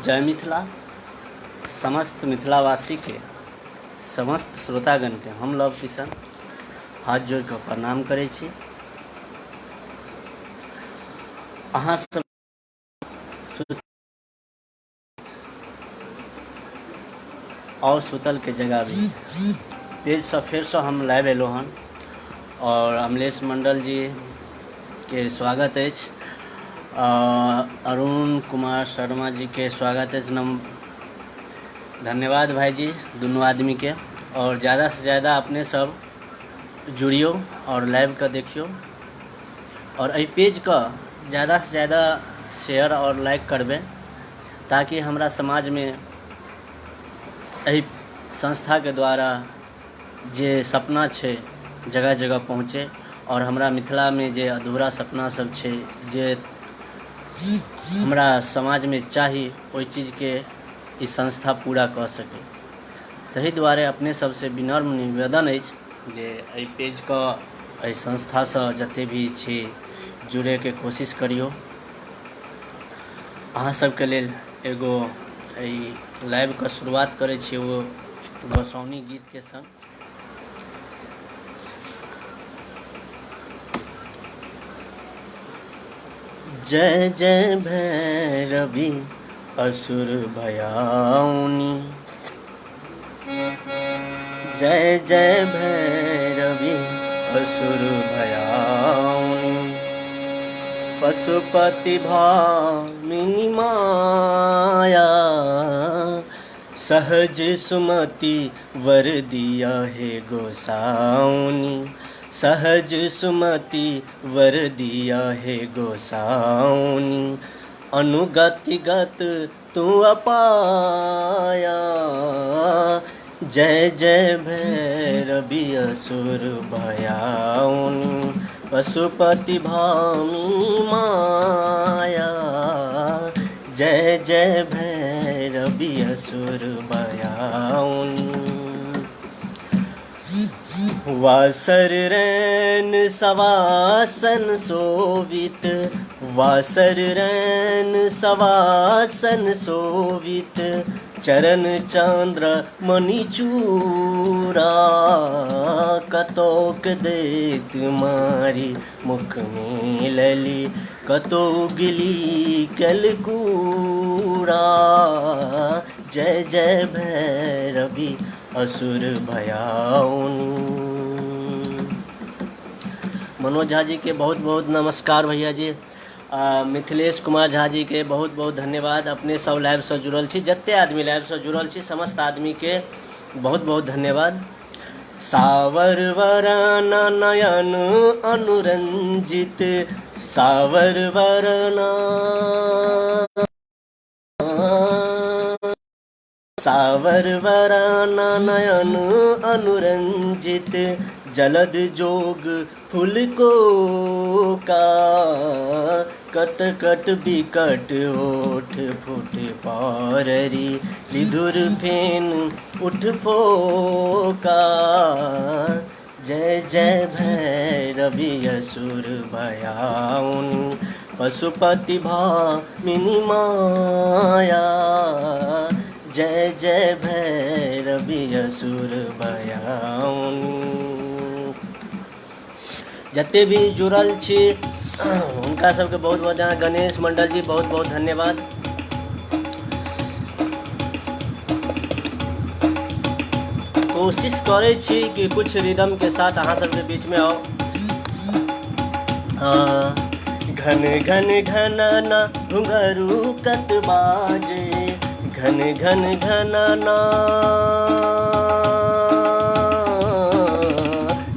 जय मिथिला। समस्त मिथिलावासीके, समस्त श्रोतागणके हम लव किशन हाथ जोड़ि कऽ प्रणाम करै छी। अहाँ सब आओर सुतलके जगाबी पेजसँ फेरसँ हम लाइव एलहुँ हन आओर अमलेश मण्डल जीके स्वागत अछि, अरुण कुमार शर्मा जीके स्वागत अछि। धन्यवाद भाइजी दुनू आदमीके। आओर ज्यादासँ ज्यादा अपने सब जुड़ियौ आओर लाइवके देखियौ आओर एहि पेजके ज्यादासँ ज्यादा शेयर आओर लाइक करबै ताकि हमरा समाजमे एहि संस्थाके द्वारा जे सपना छै जगह जगह पहुँचै आओर हमरा मिथिलामे जे अधूरा सपना सब छै, जे हमरा समाजमे चाही, ओहि चीजके ई संस्था पूरा कऽ सकै। ताहि दुआरे अपने सबसँ विनम्र निवेदन अछि जे एहि पेजके, एहि संस्थासँ जते भी छी जुड़ैके कोशिश करियौ। अहाँ सबके लेल एगो एहि लाइवके शुरुआत करै छी एगो गोसाउनी गीतके संग। जय जय भैरवी असुर भयाउनी, जय जय भैरवी असुर भयाउनी, पशुपति भामिनी माया, सहज सुमति वर दिया हे गोसाउनी, सहज सुमति वर दिया हे गोसाउनी, अनुगति गत तू अपाया, जय जय भैरवी असुर भयाउनी, पशुपति भामिनी माया, जय जय भैरवी असुर भयाउनी। वासर रैन सवासन शोभित, वासर रैन सवासन शोभित, चरण चंद्र मणि चूरा, कतोक दैत मारी मुख में लली, कतो गिली कलकूरा, जय जय भैरवी असुर भयाउनी। मनोज झा जी के बहुत बहुत नमस्कार भैया जी। मिथिलेश कुमार झा जी के बहुत बहुत धन्यवाद। अपने सब लाइवसँ जुड़ल छी, जते आदमी लाइवसँ जुड़ल छी समस्त आदमीके बहुत बहुत धन्यवाद। सावर वरना नयन अनुरंजित, सावर वरना, सावर वराना नयन अनुरंजित, जलद जोग फूल को का, कट कट बिकट ओठ फूट पाररी, लिधुर फेन उठ फोका, जय जय भैरवी असुर भयाउन, पशुपति भामिनी माया, जय जय भैरवी असुर भयाउन। जते भी जुड़ल छी हुनका सबके बहुत बहुत, गणेश मंडल जी बहुत बहुत धन्यवाद। कोशिश करै छी कि कुछ रिदम के साथ अहाँ सबके बीच में आउ। घन घन घनना घुंघरू कत बाजे, घन घन घनना,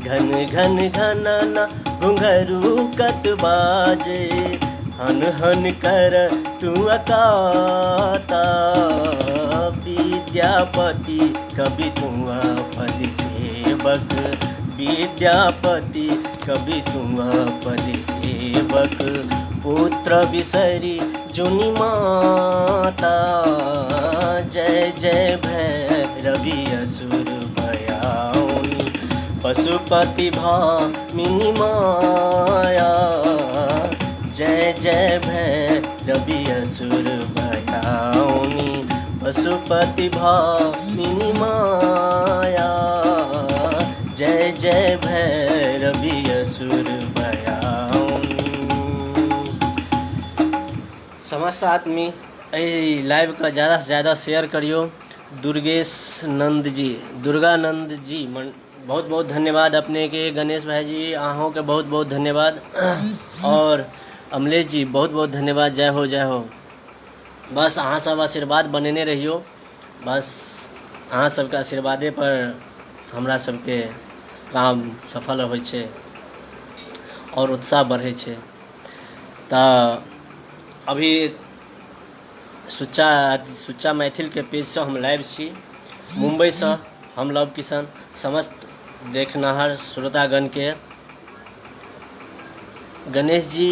घन घन घनना घुंघरू कत बाजे, हन हन कर तू अकाता, विद्यापति कवि तू पद सेवक, विद्यापति कवि तू पद सेवक, पुत्र बिसरी जुनि माता, जय जय भैरवी असुर भयाउनी, पशुपति भामिनी माया, जय जय भैरवी असुर भयाउनी। भयाउनी, पशुपति भामिनी माया, जय जय भैरवी असुर भयाउनी। समस्त आदमी एहि लाइवके ज़्यादासँ ज़्यादा शेयर करियौ। दुर्गेश नंद जी, दुर्गानंद जी, बहुत बहुत धन्यवाद अपने के। गणेश भाई जी अहूँ के बहुत बहुत धन्यवाद। और अमलेश जी बहुत बहुत धन्यवाद। जय हो जय हो। बस अहाँ सब आशीर्वाद बनेने रहियो, बस अहाँ सबके आशीर्वादे पर हमरा सबके काम सफल होइ छै और उत्साह बढ़ै छै। तऽ अभी सुच्चा सुच्चा मैथिलके पेजसँ हम लाइव छी मुम्बईसँ। हम लव किशन समस्त देखनिहार श्रोतागणके गणेश जी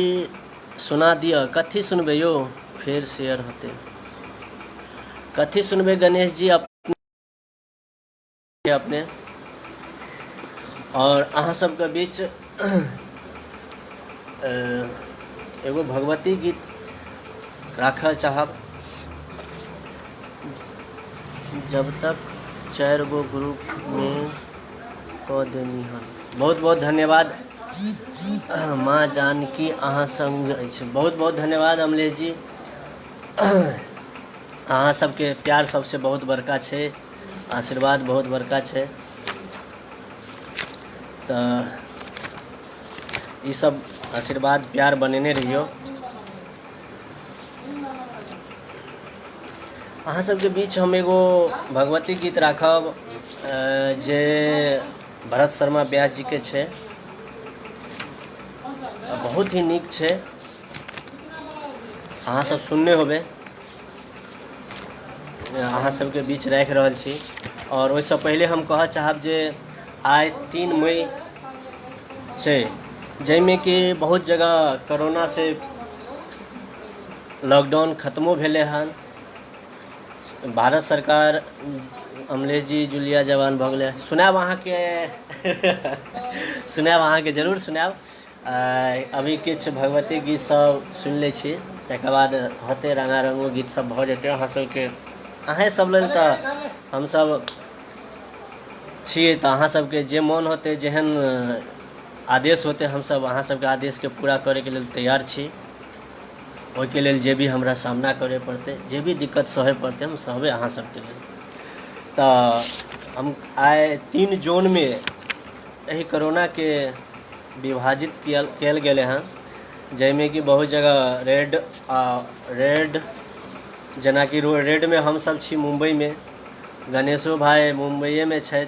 सुना दिअ। कथी सुनबै यौ? फेर शेयर होतै। कथी सुनबै गणेश जी अपने अपने? और अहाँ सबके बीच एगो भगवती गीत राखऽ चाहब। जब तक 4 गो ग्रुप में कऽ देनी हन। बहुत बहुत धन्यवाद। माँ जानकी अहाँ संग अछि। बहुत बहुत धन्यवाद अमलेश जी। अहाँ सबके प्यार सबसे बहुत बड़का छै, आशीर्वाद बहुत बड़का छै। तऽ ई सब आशीर्वाद प्यार बनेने रहियौ। अहाँ सबके बीच हम एगो भगवती गीत राखब जे भरत शर्मा व्यास जी के छै, बहुत ही नीक छै, अहाँ सब सुनने होबै। अहाँ सबके बीच राखि रहल छी। और ओहिसँ पहिले हम कहऽ चाहब जे आइ 3 मई छै, जाहिमे कि बहुत जगह कोरोना से लॉकडाउन खत्मो भेलै हन। भारत सरकार अमलेश जी जुलिया जवान भऽ गेलै। सुनायब अहाँके, सुनायब अहाँके, जरूर सुनायब। अभी किछु भगवती गीत सब सुनि लै छी, तकर बाद होतै रंगारंगो गीत सब भऽ जेतै अहाँ सबके। अहें सब लेल तऽ हमसब छियै, तऽ अहाँ सबके जे मोन होतै, जेहन आदेश होतै, हमसब अहाँ सबके आदेशके पूरा करैके लेल तैयार छी। ओहिके लेल जे भी हमरा सामना करय पड़तै, जे भी दिक्कत सहय पड़तै, हम सहबै अहाँ सबके लेल। तऽ हम आइ 3 जूनमे एहि कोरोनाके विभाजित कयल गेलै हँ, जाहिमे कि बहुत जगह रेड आ रेड, जेनाकि रेडमे हमसब छी मुम्बईमे, गणेशो भाइ मुम्बइएमे छथि,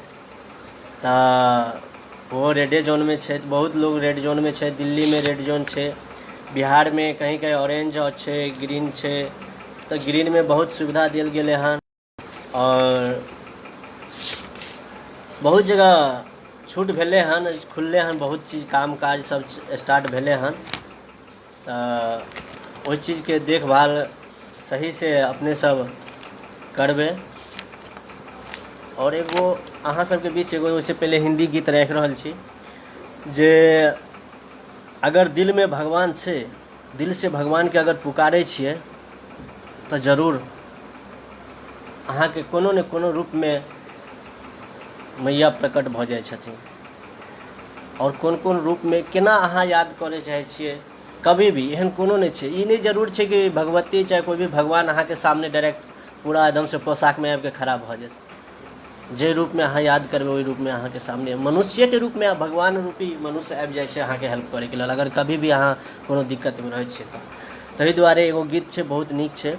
तऽ ओहो रेडे जोनमे छथि। बहुत लोग रेड जोनमे छथि। दिल्लीमे रेड जोन छै, बिहारमे कहीं कहीं ऑरेंज छै, ग्रीन छै। तऽ ग्रीनमे बहुत सुविधा देल गेलै हन और बहुत जगह छूट भेलै हन, खुललै हन, बहुत चीज काम काज सब स्टार्ट भेलै हन। तऽ ओहि चीजके देखभाल सहीसँ अपने सब करबै। और एगो अहाँ सबके बीच एगो ओहिसँ पहिले हिन्दी गीत राखि रहल छी जे अगर दिलमे भगवान छै, दिलसँ भगवानके अगर पुकारै छियै तऽ जरूर अहाँके कोनो ने कोनो रूपमे मैया प्रकट भऽ जाइ छथिन। और कोन कोन रूपमे केना अहाँ याद करय चाहै छियै, कभी भी एहन कोनो नहि छै। ई नहि जरूर छै कि भगवती चाहे कोइ भी भगवान अहाँके सामने डायरेक्ट पूरा एकदमसँ पोशाकमे आबिके खड़ा भऽ जायत। जे रूपमे अहाँ याद करबै ओहि रूपमे अहाँके सामने मनुष्यके रूपमे भगवान रूपी मनुष्य आबि जाइ छै अहाँके हेल्प करैके लेल, अगर कभी भी अहाँ कोनो दिक्कतमे रहै छियै तऽ। ताहि दुआरे एगो गीत छै बहुत नीक छै,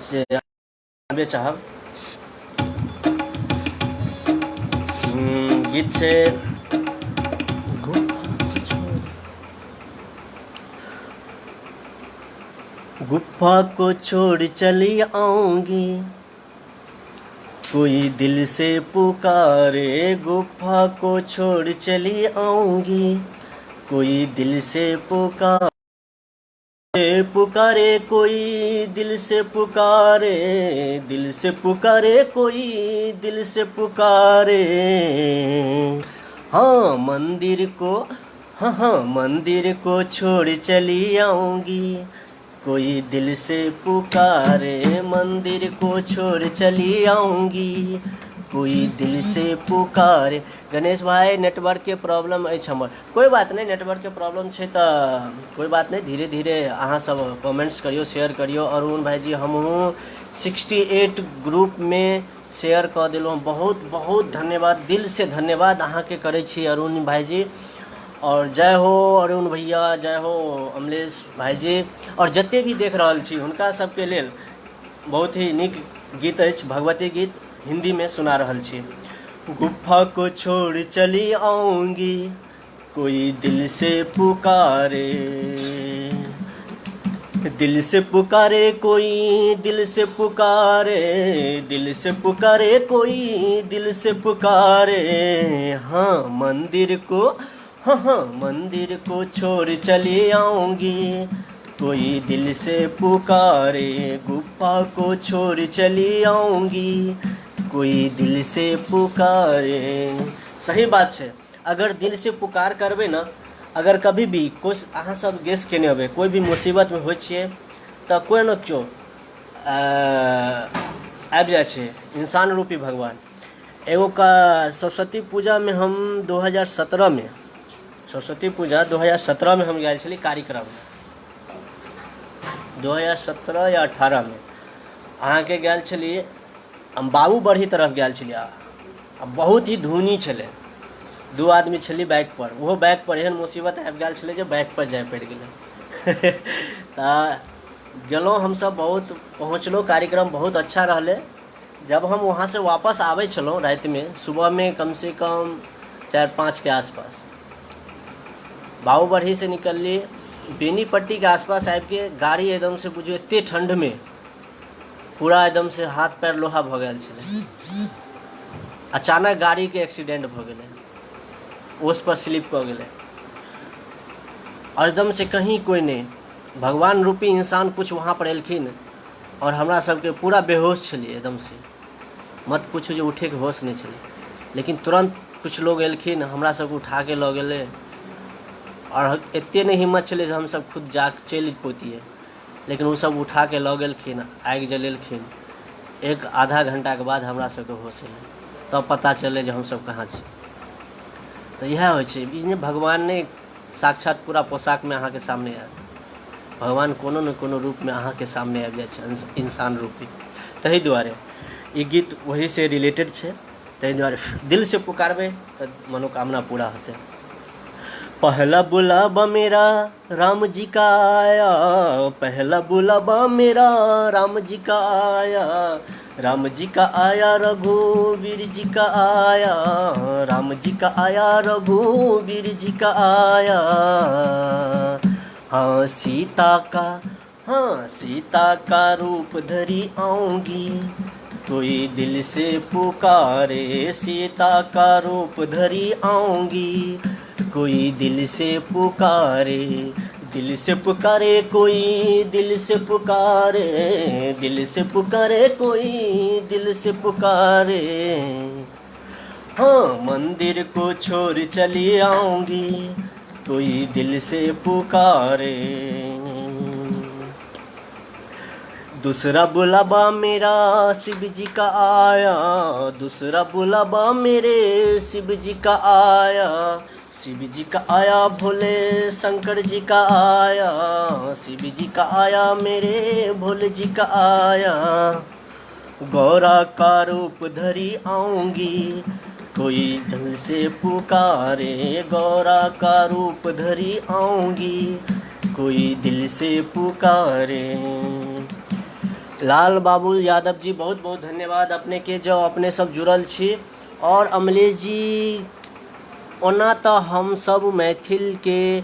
से सुनबे चाहब। गीत छै गुफा को छोड़ चली आऊंगी, कोई दिल से पुकारे, गुफा को छोड़ चली आऊंगी, कोई दिल से पुकारे, पुकारे कोई दिल से पुकारे, दिल से पुकारे कोई दिल से पुकारे, हाँ मंदिर को, हाँ हाँ मंदिर को छोड़ चली आऊंगी, कोई दिल से पुकारे मंदिर को छोड़ चली आऊंगी, कोई दिल से पुकारे। गणेश भाई, नेटवर्क के प्रॉब्लम अछि हमर। कोई बात नहि, नेटवर्क के प्रॉब्लम छै तऽ कोई बात नहि, धीरे धीरे अहाँ सब कमेंट्स करियौ, शेयर करियौ। अरुण भाईजी, हमहूँ 68 ग्रुपमे शेयर कऽ देलहुँ, बहुत बहुत धन्यवाद, दिल से धन्यवाद अहाँके करै छी अरुण भाईजी। आओर जय हो अरुण भैया, जय हो अमलेश भाईजी, आओर जते भी देख रहल छी हुनका सबके लेल बहुत ही नीक गीत अछि, भगवती गीत हिन्दीमे सुना रहल छी। गुफा को छोड़ चली आऊंगी, कोई दिल से पुकारे, दिल से पुकारे कोई, दिल से पुकारे, दिल से पुकारे कोई, दिल से पुकारे। हाँ मंदिर को, हाँ हाँ मंदिर को छोड़ चली आऊंगी, कोई दिल से पुकारे। गुफा को छोड़ चली आऊंगी, कोई दिल से पुकारे। सही बात छै, अगर दिल से पुकार करबै ने, अगर कभी भी कोइ अहाँ सब गेस केने हेबै, कोइ भी मुसीबतमे होइ छियै तऽ कोइ ने केओ आबि जाइ छै, इंसान रूपी भगवान। एगो का सरस्वती पूजामे हम 2017मे, सरस्वती पूजा 2017मे हम गेल छली कार्यक्रममे, 2017 या 18मे अहाँके गेल छलियै हम, बाबू बरही तरफ गेल छलियै। आ बहुत ही धुनी छलै, दू आदमी छलियै बाइकपर, ओहो बाइकपर एहन मुसीबत आबि गेल छलै जे बाइकपर जाय पड़ि गेलै। तऽ गेलहुँ हमसभ, बहुत पहुँचलहुँ, कार्यक्रम बहुत अच्छा रहलै। जब हम वहाँसँ वापस आबै छलहुँ रातिमे, सुबहमे कमसँ कम 4-5के आसपास बाबू बरहीसँ निकलली, बेनीपट्टीके आसपास आबिके गाड़ी एकदमसँ बुझियौ एतेक ठण्डमे पूरा एकदमसँ हाथ पैर लोहा भऽ गेल छलै। अचानक गाड़ीके एक्सीडेंट भऽ गेलै, ओस पर स्लिप कऽ गेलै, और एकदम से कहीं कोइ नहि, भगवान रूपी इंसान कुछ वहाँ पर एलखिन और हमरा सबके पूरा बेहोश छलियै एकदम से, मत पूछू जे उठैके होश नहि छलै। लेकिन तुरन्त कुछ लोग एलखिन, हमरा सबके उठाके लऽ गेलै, आओर एते नहि हिम्मत छलै जे हमसब खुद जा चलि पौतियै, लेकिन ओसब उठाके लऽ गेलखिन, आगि जलेलखिन। एक आधा घंटाके बाद हमरा सबके होश एलै, तब पता चललै जे हमसब कहाँ छी। तऽ इएह होइ छै, ई नहि भगवान नहि साक्षात पूरा पोशाकमे अहाँके सामने आयत, भगवान कोनो ने कोनो रूपमे अहाँके सामने आबि जाइ छै, इंसान रूपी। ताहि दुआरे ई गीत ओहिसँ रिलेटेड छै, ताहि दुआरे दिलसँ पुकारबै तऽ मनोकामना पूरा हेतै। पहला बुलावा मेरा राम जी का आया, पहला बुलावा मेरा राम जी का आया, राम जी का आया रघुवीर जी का आया, राम जी का आया रघुवीर जी का आया। हाँ सीता का, हाँ सीता का रूप धरी आऊंगी, कोई दिल से पुकारे। सीता का रूप धरी आऊंगी, कोई दिल से पुकारे, दिल से पुकारे कोई, दिल से पुकारे, दिल से पुकारे कोई, दिल से पुकारे। हाँ मंदिर को छोड़ चली आऊंगी, कोई दिल से पुकारे। दूसरा बुलावा मेरा शिव जी का आया, दूसरा बुलावा मेरे शिव जी का आया, शिव जी का आया भोले शंकर जी का आया, शिव जी का आया मेरे भोले जी का आया। गौरा का रूप धरी आऊंगी, कोई दिल से पुकारे। गौरा का रूप धरी आऊंगी, कोई दिल से पुकारे। लाल बाबू यादव जी बहुत बहुत धन्यवाद अपने के, जो अपने सब जुड़ल छी। और अमलेश जी, ओना तऽ हमसब मैथिलके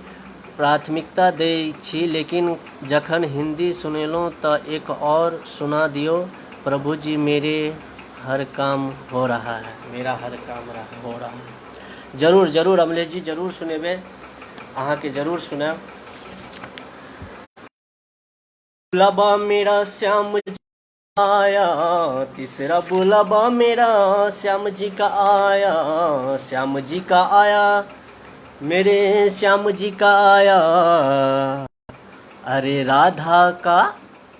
प्राथमिकता दै छी, लेकिन जखन हिन्दी सुनेलहुँ तऽ एक आओर सुना दियौ, प्रभु जी मेरे हर काम हो रहा है, मेरा हर काम हो रहा है। जरूर जरूर अमलेश जी, जरूर सुनेबै, अहाँके जरूर सुनायब। बुलावा मेरा श्याम जी आया, तीसरा बुलावा मेरा श्याम जी का आया, श्याम जी का आया मेरे श्याम जी का आया। अरे राधा का,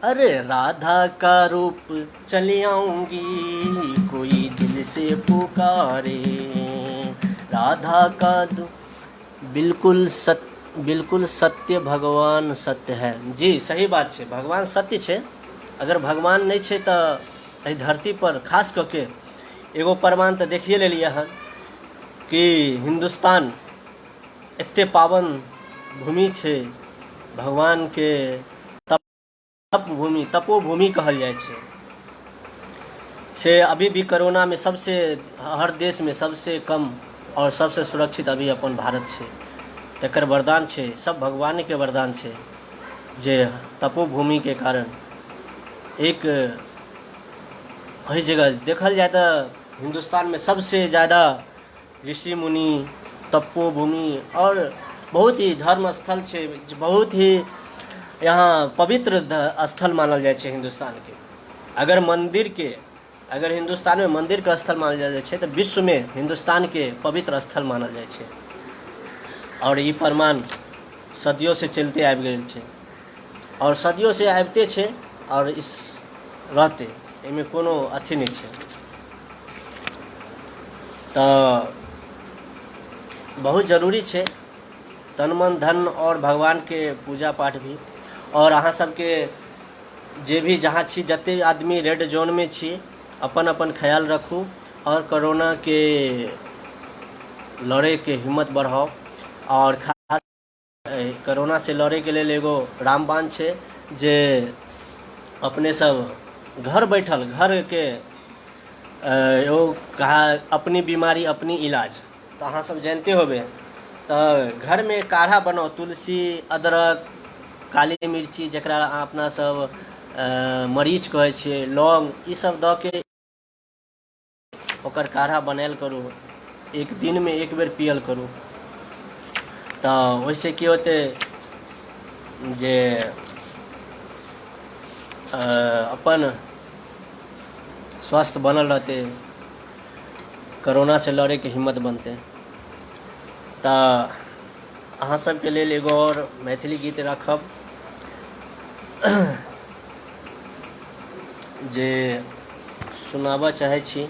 अरे राधा का रूप चली आऊंगी, कोई दिल से पुकारे राधा का। बिल्कुल सत्य, बिल्कुल सत्य, भगवान सत्य है जी। सही बात छै, भगवान सत्य छै। अगर भगवान नहि छै तऽ एहि धरती पर खास कऽ के एगो प्रमाण तऽ देखिए लेलियै हन कि हिन्दुस्तान एते पावन भूमि छै, भगवानके तप भूमि, तपोभूमि कहल जाइ छै। से अभी भी कोरोनामे सबसे, हर देशमे सबसे कम आओर सबसे सुरक्षित अभी अपन भारत छै। तकर वरदान छै, सब भगवानके वरदान छै जे तपोभूमिके कारण एक एहि जगह देखल जाय तऽ हिन्दुस्तानमे सबसे ज्यादा ऋषि मुनि, तपोभूमि आओर बहुत ही धर्म स्थल छै, बहुत ही यहाँ पवित्र स्थल मानल जाइ छै हिन्दुस्तानके। अगर मन्दिरके, अगर हिन्दुस्तानमे मन्दिरके स्थल मानल जाइ छै तऽ विश्वमे हिन्दुस्तानके पवित्र स्थल मानल जाइ छै। आओर ई प्रमाण सदियों से चलते आबि गेल छै आओर सदियों से आबिते छै आओर इस रहतै, एहिमे कोनो अथी नहि छै। तऽ बहुत जरूरी छै तन मन धन आओर भगवानके पूजा पाठ भी। आओर अहाँ सबके जे भी जहाँ छी, जते आदमी रेड जोनमे छी, अपन अपन ख्याल रखू आओर कोरोनाके लड़ैके हिम्मत बढ़ाउ। आओर खास कोरोना से लड़ैके लेल एगो रामबाण छै जे अपने सब घर बैठल घरके एगो कहा अपनी बीमारी अपनी इलाज, तऽ अहाँ सब जानिते होबै। तऽ घरमे काढ़ा बनाउ, तुलसी, अदरक, काली मिर्ची जकरा अहाँ अपना सब मरीच कहै छियै, लौंग, ई सब दऽ के ओकर काढ़ा बनायल करू। एक दिनमे एक बेर पियल करू, तऽ ओहिसँ की होतै जे अपन स्वास्थ्य बनल रहतै, कोरोनासँ लड़ैके हिम्मत बनतै। तऽ अहाँ सबके लेल एगो आओर मैथिली गीत राखब जे सुनाबऽ चाहै छी।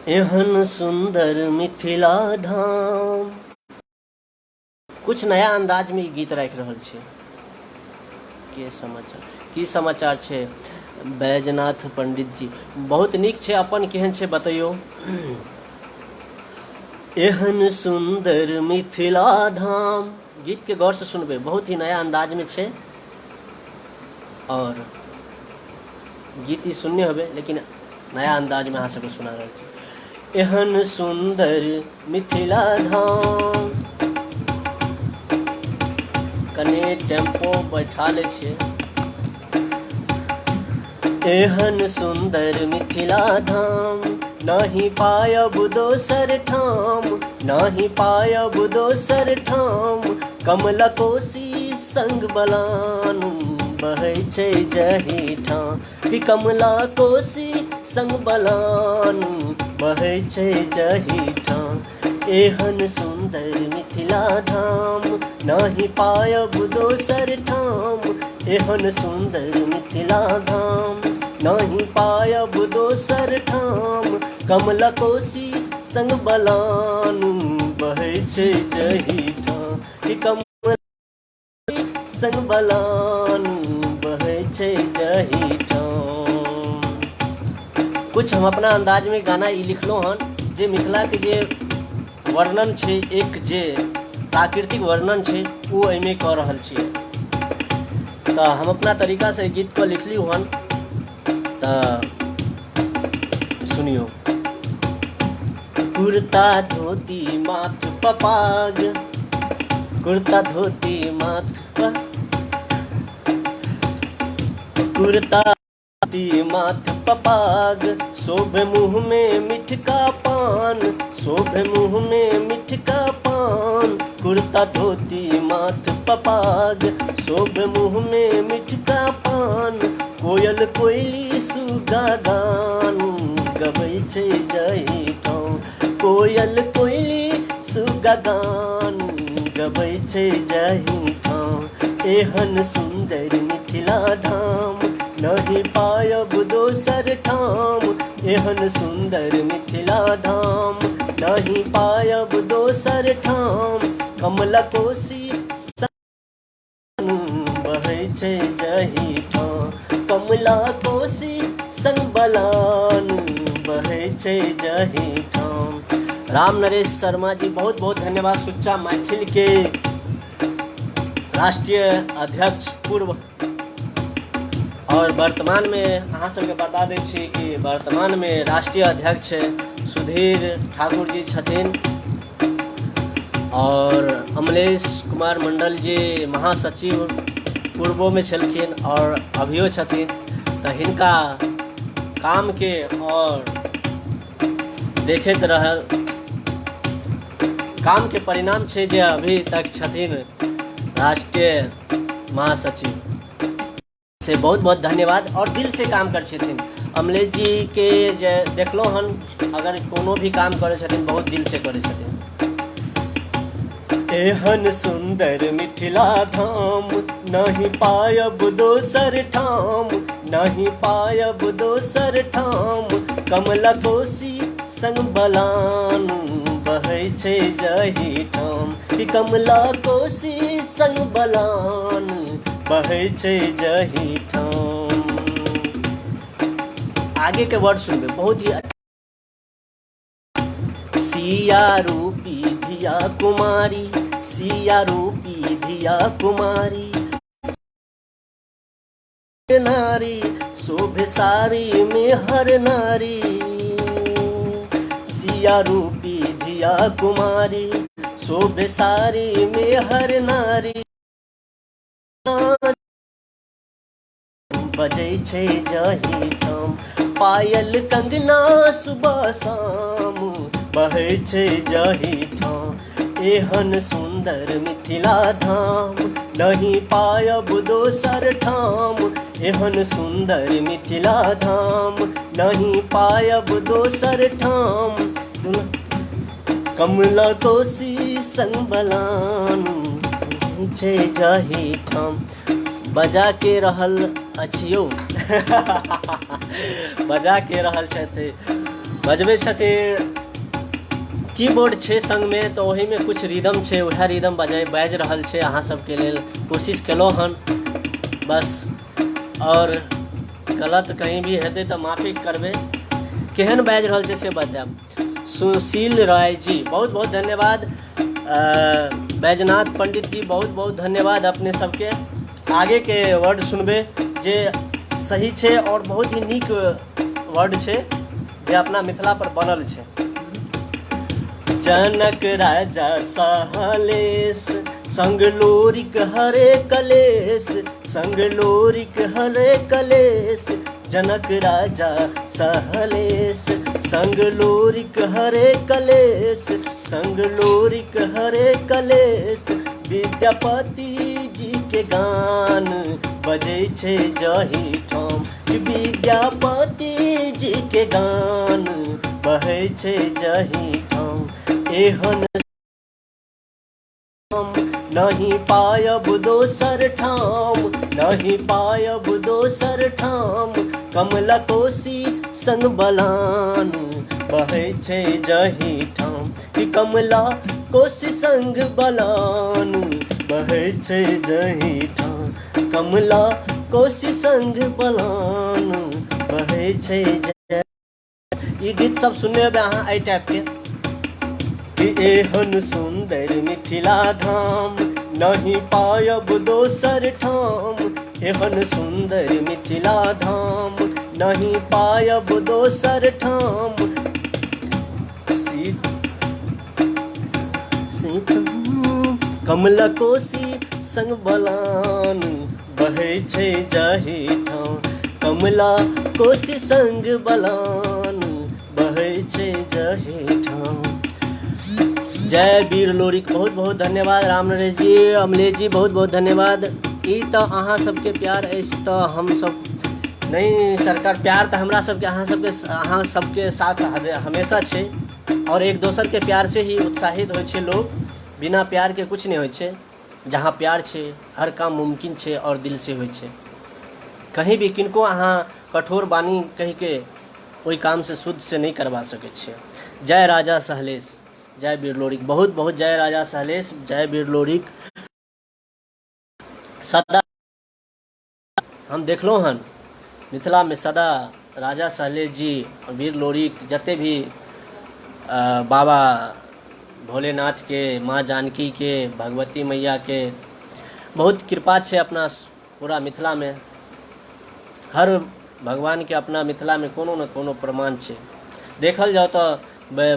एहन सुन्दर मिथिला धाम, कुछ नया अंदाजमे ई गीत राखि रहल छी। के समाचार, की समाचार छै बैजनाथ पंडित जी? बहुत नीक छै, अपन केहन छै बतैयौ। एहन सुन्दर मिथिला धाम, गीतके गौरसँ सुनबै, बहुत ही नया अंदाजमे छै आओर गीत ई सुनने होबै लेकिन नया अंदाजमे अहाँ सबके सुना रहल छी। एहन सुन्दर मिथिला धाम। कनि टेम्पो बैठा लै छियै। एहन सुन्दर मिथिला धाम नहि पायब दोसर ठाम, नहि पायब दोसर ठाम। कमला कोसी संग बलान बहै छै जही ठाम, कि कमला कोसी संग बलान बहै छै जही ठाम। एहन सुन्दर मिथिला धाम नहि पायब दोसर ठाम, एहन सुन्दर मिथिला धाम नहि पायब दोसर ठाम। कमला कोसी संग बलान बहै छै जही ठाम, कि कमला संग बलान बहै छै जही ठाम। कुछ हम अपना अंदाजमे गाना ई लिखलहुँ हन जे मिथिलाके जे वर्णन छै, एक जे प्राकृतिक वर्णन छै ओ एहिमे कऽ रहल छियै। तऽ हम अपना तरीकासँ गीतके लिखली हन, तऽ सुनियौ। कुर्ता धोती माथ पपाग, कुर्ता धोती माथ पर, कुर्ता धोती माथ पपाग, शोभे मुँह में मिठका पान, शोभे मुँह में मिठका पान। कुर्ता धोती माथ पपाग, शोभे मुँह में मिठका पान। कोयल कोयली सुगा गान कोकिला गान गबै छै जाहि ठाम। एहन सुन्दर मिथिला धाम नहि पायब दोसर ठाम। एहन सुन्दर मिथिला धाम नहि पायब दोसर ठाम। कमला कोसी बहै छै जाहि ठाम। कमला कोसी संग बलान बहै छै जाहि ठाम। राम नरेश शर्मा जी बहुत बहुत धन्यवाद। सुच्चा मैथिल के राष्ट्रीय अध्यक्ष पूर्व और वर्तमान में अहाँ सबके बता दै छी कि वर्तमान में राष्ट्रीय अध्यक्ष सुधीर ठाकुर जी छथिन और अमलेश कुमार मंडल जी महासचिव पूर्वोमे छलखिन और अभियो छथिन। तऽ हिनका कामके और देखैत रहल कामके परिणाम छै जे अभी तक छथिन राष्ट्रीय महासचिव। से बहुत बहुत धन्यवाद और दिल से काम करै छथिन। अमलेश जी के जे देखलहुँ हन, अगर कोनो भी काम करै छथिन बहुत दिल से करै छथिन। एहन सुन्दर मिथिला धाम नहि पायब दोसर ठाम। नहि पायब दोसर ठाम। कमला कोसी संग बलान बहै छै जाहि ठाम। कि कमला कोसी संग बलान बहै छै जाहि ठाम। आगे के वर्ड सुनबै बहुत ही अच्छा। सिया रूपी धिया कुमारी, सिया रूपी धिया कुमारी नारी शोभे सारी में हर नारी। सिया रूपी धिया कुमारी शोभे सारी में हर नारी। बजै छै जाहि ठाम। पायल कंगना सुबह शाम बहै छै जाहि ठाम। एहन सुन्दर मिथिला धाम नहि पायब दोसर ठाम। एहन सुन्दर मिथिला धाम नहि पायब दोसर ठाम। कमला कोसी संग बलान छै जाहि ठाम। बजा के रहल अछि यौ बजा के रहल छथि, बजबै छथिन। कीबोर्ड छै संगमे तऽ ओहिमे कुछ रिदम छै, उएह रिदम बाजि रहल छै। अहाँ सबके लेल कोशिश केलहुँ हन बस, आओर गलत कहीं भी हेतै तऽ माफी करबै। केहन बाजि रहल छै से बतायब। सुशील राय जी बहुत बहुत धन्यवाद। बैजनाथ पंडित जी बहुत बहुत धन्यवाद अपने सबके। आगे के वर्ड सुनबै जे सही छै और बहुत ही नीक वर्ड छै जे अपना मिथिला पर बनल छै। जनक राजा सहलेश संग लोरिक हरे कलेश, संग लोरिक हरे कलेश। जनक राजा सहलेश संग लोरिक हरे कलेश, संग लोरिक हरे कलेश। विद्यापति जी के गान बजै छै जाहि ठाम। विद्यापति जी के गान बहै छै जाहि ठाम। एहन नहि पायब दोसर ठाम, नहि पायब दोसर ठाम। कमला कोसी संग बलान बहै छै जाहि ठाम। कि कमला कोसी संग बलान बहै छै जाहि ठाम। कमला कोसी संग बलान बहै छै। ई गीत सब सुनने हेबै अहाँ एहि टाइपके कि एहन सुन्दर मिथिला धाम नहि पायब दोसर ठाम। एहन सुन्दर मिथिला धाम नहि पायब दोसर ठाम। कमला कोसी संग बलान बहै छै जाहि ठाम। कमला कोसी संग बलान बहै छै जाहि ठाम। जय वीर लोरिक बहुत बहुत धन्यवाद। राम नरेश जी, अमलेश जी बहुत बहुत धन्यवाद। ई तऽ अहाँ सबके प्यार अछि तऽ हमसब नहि सरकार प्यार तऽ हमरा सबके अहाँ सबके साथ हमेशा छै और एक दोसर के प्यार से ही उत्साहित होइ छै लोग। बिना प्यारके किछु नहि होइ छै। जहाँ प्यार छै हर काम मुमकिन छै आओर दिलसँ होइ छै। कहीं भी किनको अहाँ कठोर वाणी कहिके ओहि कामसँ शुद्धसँ नहि करबा सकै छियै। जय राजा सहलेश, जय वीर लोरिक, बहुत बहुत जय राजा सहलेश, जय वीर लोरिक। सदा हम देखलहुँ हन मिथिलामे सदा राजा सहलेश जी, वीर लोरिक, जते भी बाबा भोलेनाथके, माँ जानकीके, भगवती मैयाके बहुत कृपा छै अपना पूरा मिथिलामे। हर भगवानके अपना मिथिलामे कोनो ने कोनो प्रमाण छै। देखल जाउ तऽ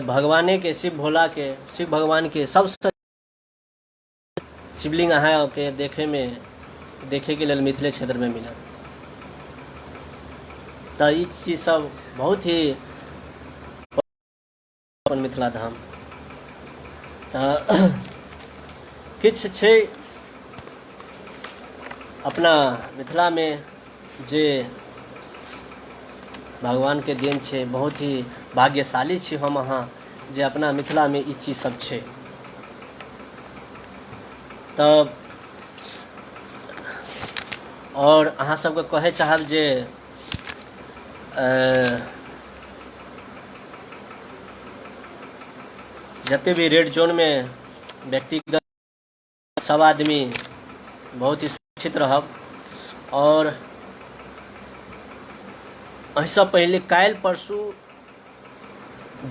भगवानेके, शिव भोलाके, शिव भगवानके सबसँ शिवलिंग अहाँके देखैमे देखैके लेल मिथिले क्षेत्रमे मिलत। तऽ ई चीज सब बहुत ही अपन मिथिला धाम तऽ किछु छै अपना मिथिलामे जे भगवानके देन छै। बहुत ही भाग्यशाली छी हम अहाँ जे अपना मिथिलामे ई चीज सब छै। तऽ आओर अहाँ सबके कहै चाहब जे जते भी रेड जोनमे व्यक्तिगत सब आदमी बहुत ही सुरक्षित रहब। आओर एहिसँ पहिले काल्हि परसू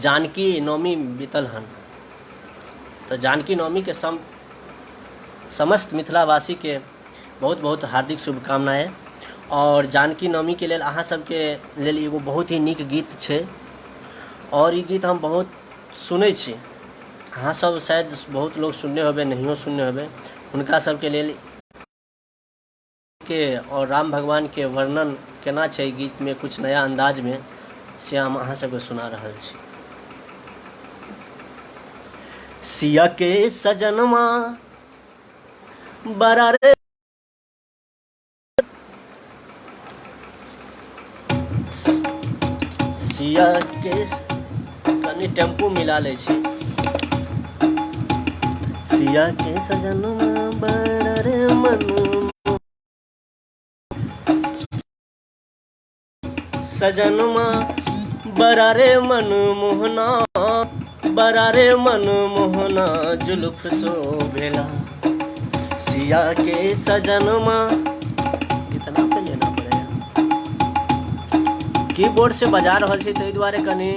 जानकी नवमी बीतल हन, तऽ जानकी नवमीके समस्त मिथिलावासीके बहुत बहुत हार्दिक शुभकामनाएँ। आओर जानकी नवमीके लेल अहाँ सबके लेल एगो बहुत ही नीक गीत छै आओर ई गीत हम बहुत सुनै छी। अहाँ सब शायद बहुत लोग सुनने होबै, नहियो सुनने होबै। हुनका सबके लेल के और राम भगवान के वर्णन केना छै गीत में कुछ नया अंदाज में, से हम अहाँ सबके सुना रहल छी। सिया के सजनमा बड़ा रे सिया के, कनि टेम्पू मिला लै छी। सिया के सजनमा बड़ा रे मन सजनमा बड़ा रे मन मोहना, बड़ा रे मन मोहना जुल्फ शोभेला। सिया के सजनमा कितना पे लेना पड़ेगा, कीबोर्ड से बजा रहल छी ताहि दुआरे कनि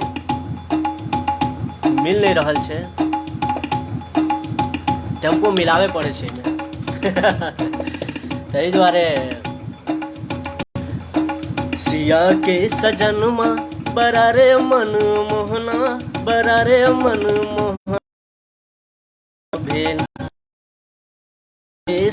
मिल नहि रहल छै, टेम्पो मिलाबे पड़ै छै एहिमे ताहि दुआरे। सिया के सजनमा बड़ा रे मन मोहना, बड़ा रे मन मोहना भेला।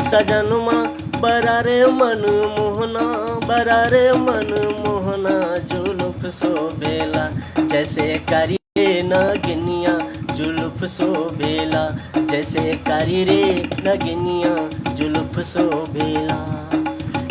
सजनमा बड़ा रे मन मोहना, बड़ा रे मन मोहना जुल्फ शोभेला। जैसे कारी रे नगिनिया जुल्फ शोभेला, जैसे कारी रे नगिनिया जुल्फ शोभेला।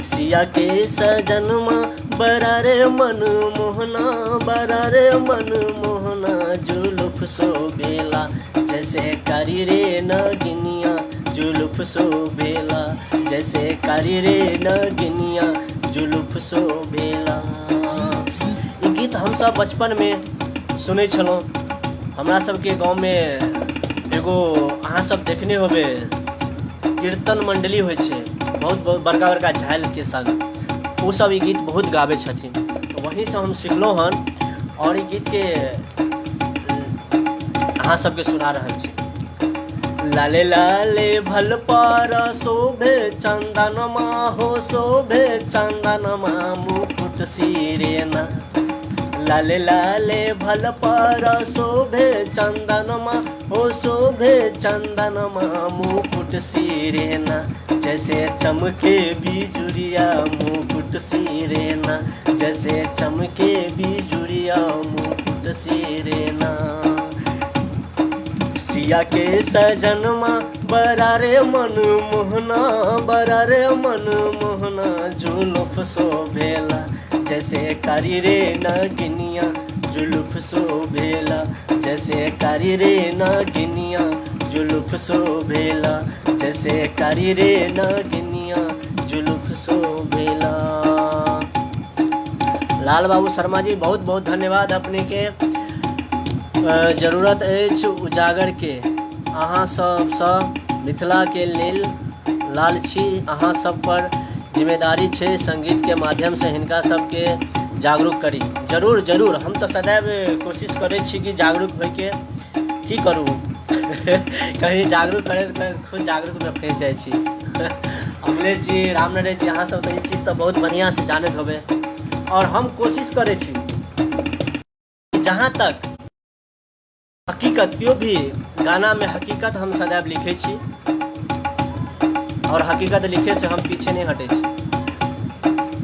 सिया के सजनमा बड़ा रे मन मोहना, बड़ा रे मन मोहना जुल्फ शोभेला। जैसे कारी रे नगिनिया जुल्फ शोभेला, जैसे कारी रे नगिनिया जुल्फ शोभेला। ई गीत हमसब बचपनमे सुनै छलहुँ। हमरा सबके गाँवमे एगो अहाँ सब देखने होबै कीर्तन मंडली होइ छै, बहुत बहुत बड़का बड़का झालके संग, ओ सब ई गीत बहुत गाबै छथिन। तऽ वहीँसँ हम सिखलहुँ हन आओर ई गीतके अहाँ सबके सुना रहल छी। लाले लाले भल पर शोभे चंदनमा हो शोभे चंदनमा मुकुट सिरेना। लाले लाले भल पर शोभे चंदनमा हो शोभे चंदनमा मुकुट सिरेना। जैसे चमके बिजुरिया मुकुट सिरेना, जैसे चमके बिजुरिया मुकुट सिरेना। सिया के सजनमा बड़ा रे मन मोहना, बड़ा रे मन मोहना जुल्फ शोभेला। जैसे कारी रे नगिनिया जुल्फ शोभेला, जैसे कारी रे नगिनिया जुलुफ शोभेला, जैसे कारी रे नागिनिया जुलुफ शोभेला। लाल बाबू शर्मा जी बहुत बहुत धन्यवाद अपने के। जरूरत अछि उजागर के, अहाँ सबसँ मिथिला के लेल लाल छी, अहाँ सब पर जिम्मेदारी छै संगीत के माध्यम से हिनका सबके जागरूक करी। जरूर जरूर, हम तऽ सदैव कोशिश करै छी कि जागरूक होइके, की करू कहीं जागरूक करैत करैत खुद जागरूक में फँसि जाइ छी। अमलेश जी, राम नरेश जी, अहाँ सब तऽ ई चीज तऽ बहुत बढ़िआँ से जानैत होबै, आओर हम कोशिश करै छी जहाँ तक हकीकत केओ भी गाना में हकीकत हम सदैव लिखै छी, और हकीकत लिखे से हम पीछे नहीं हटे छी।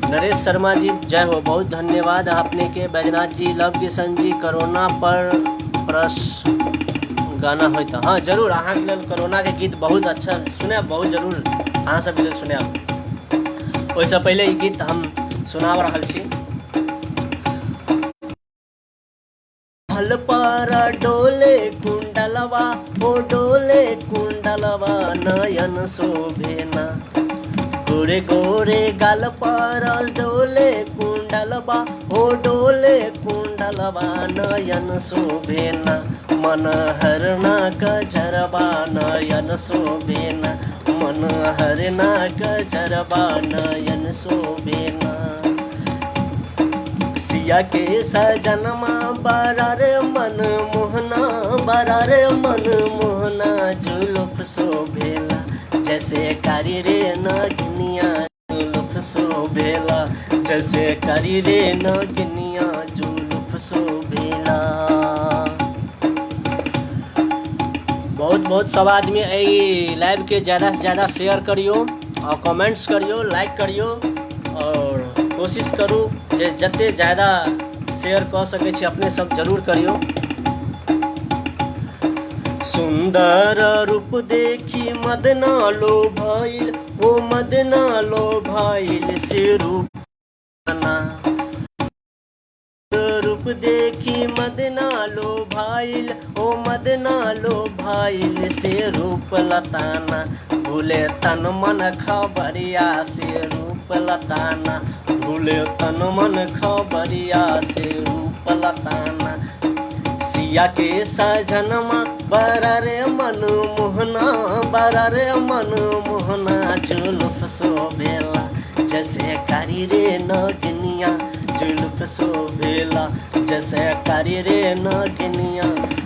नरेश शर्मा जी जय हो, बहुत धन्यवाद अपने के। बैजनाथ जी, लव किशन जी, कोरोना पर प्रश्न गाना होता, हाँ जरूर, अहाँ के लेल कोरोना के गीत बहुत अच्छा सुनायब, बहुत जरूर अहाँ सबके लेल सुनायब। ओहिसँ पहिले ई गीत हम सुनाब रहल छी। हल पर डोले कुंडलवा, ओ डोले कुंडलवा नयन शोभेना, गोरे गोरे गाल पर डोले कुंडलवा, ओ डोले कुंडलवा नयन शोभेना, मन हरना कजरबा नयन शोभेना, मन हरना कजरबा नयन शोभेना। सिया के सजनमा बड़ा रे मन मोहना, बड़ा रे मन मोहना जुलुफ शोभेला, जैसे कारी रे नागिनिया जुलुफ शोभेला, जैसे कारी रे नागिनिया जुलुफ शोभेला। बहुत बहुत सब आदमी एहि लाइव के ज़्यादा से ज़्यादा शेयर करियो और कमेंट्स करियो, लाइक करियो, और कोशिश करू जे जते ज़्यादा शेयर कऽ सकै छी अपने सब जरूर करियो। सुंदर रूप देखी मदना लो भइल, ओ मदना लो भइल से रूप ना, रूप देखी मदना लो भाइल, ओ मदना लो भाइल से रूप लताना, भूले तन मन खबरिया से रूप लताना, भूले तन मन खबरिया से रूप लताना। सिया के सजनमा बड़ा रे मन मोहना, बड़ा रे मन मोहना जुल्फ शोभेला, जैसे कारी रे नगनिया जुल्फ शोभेला, जैसे कारी रे नगनिया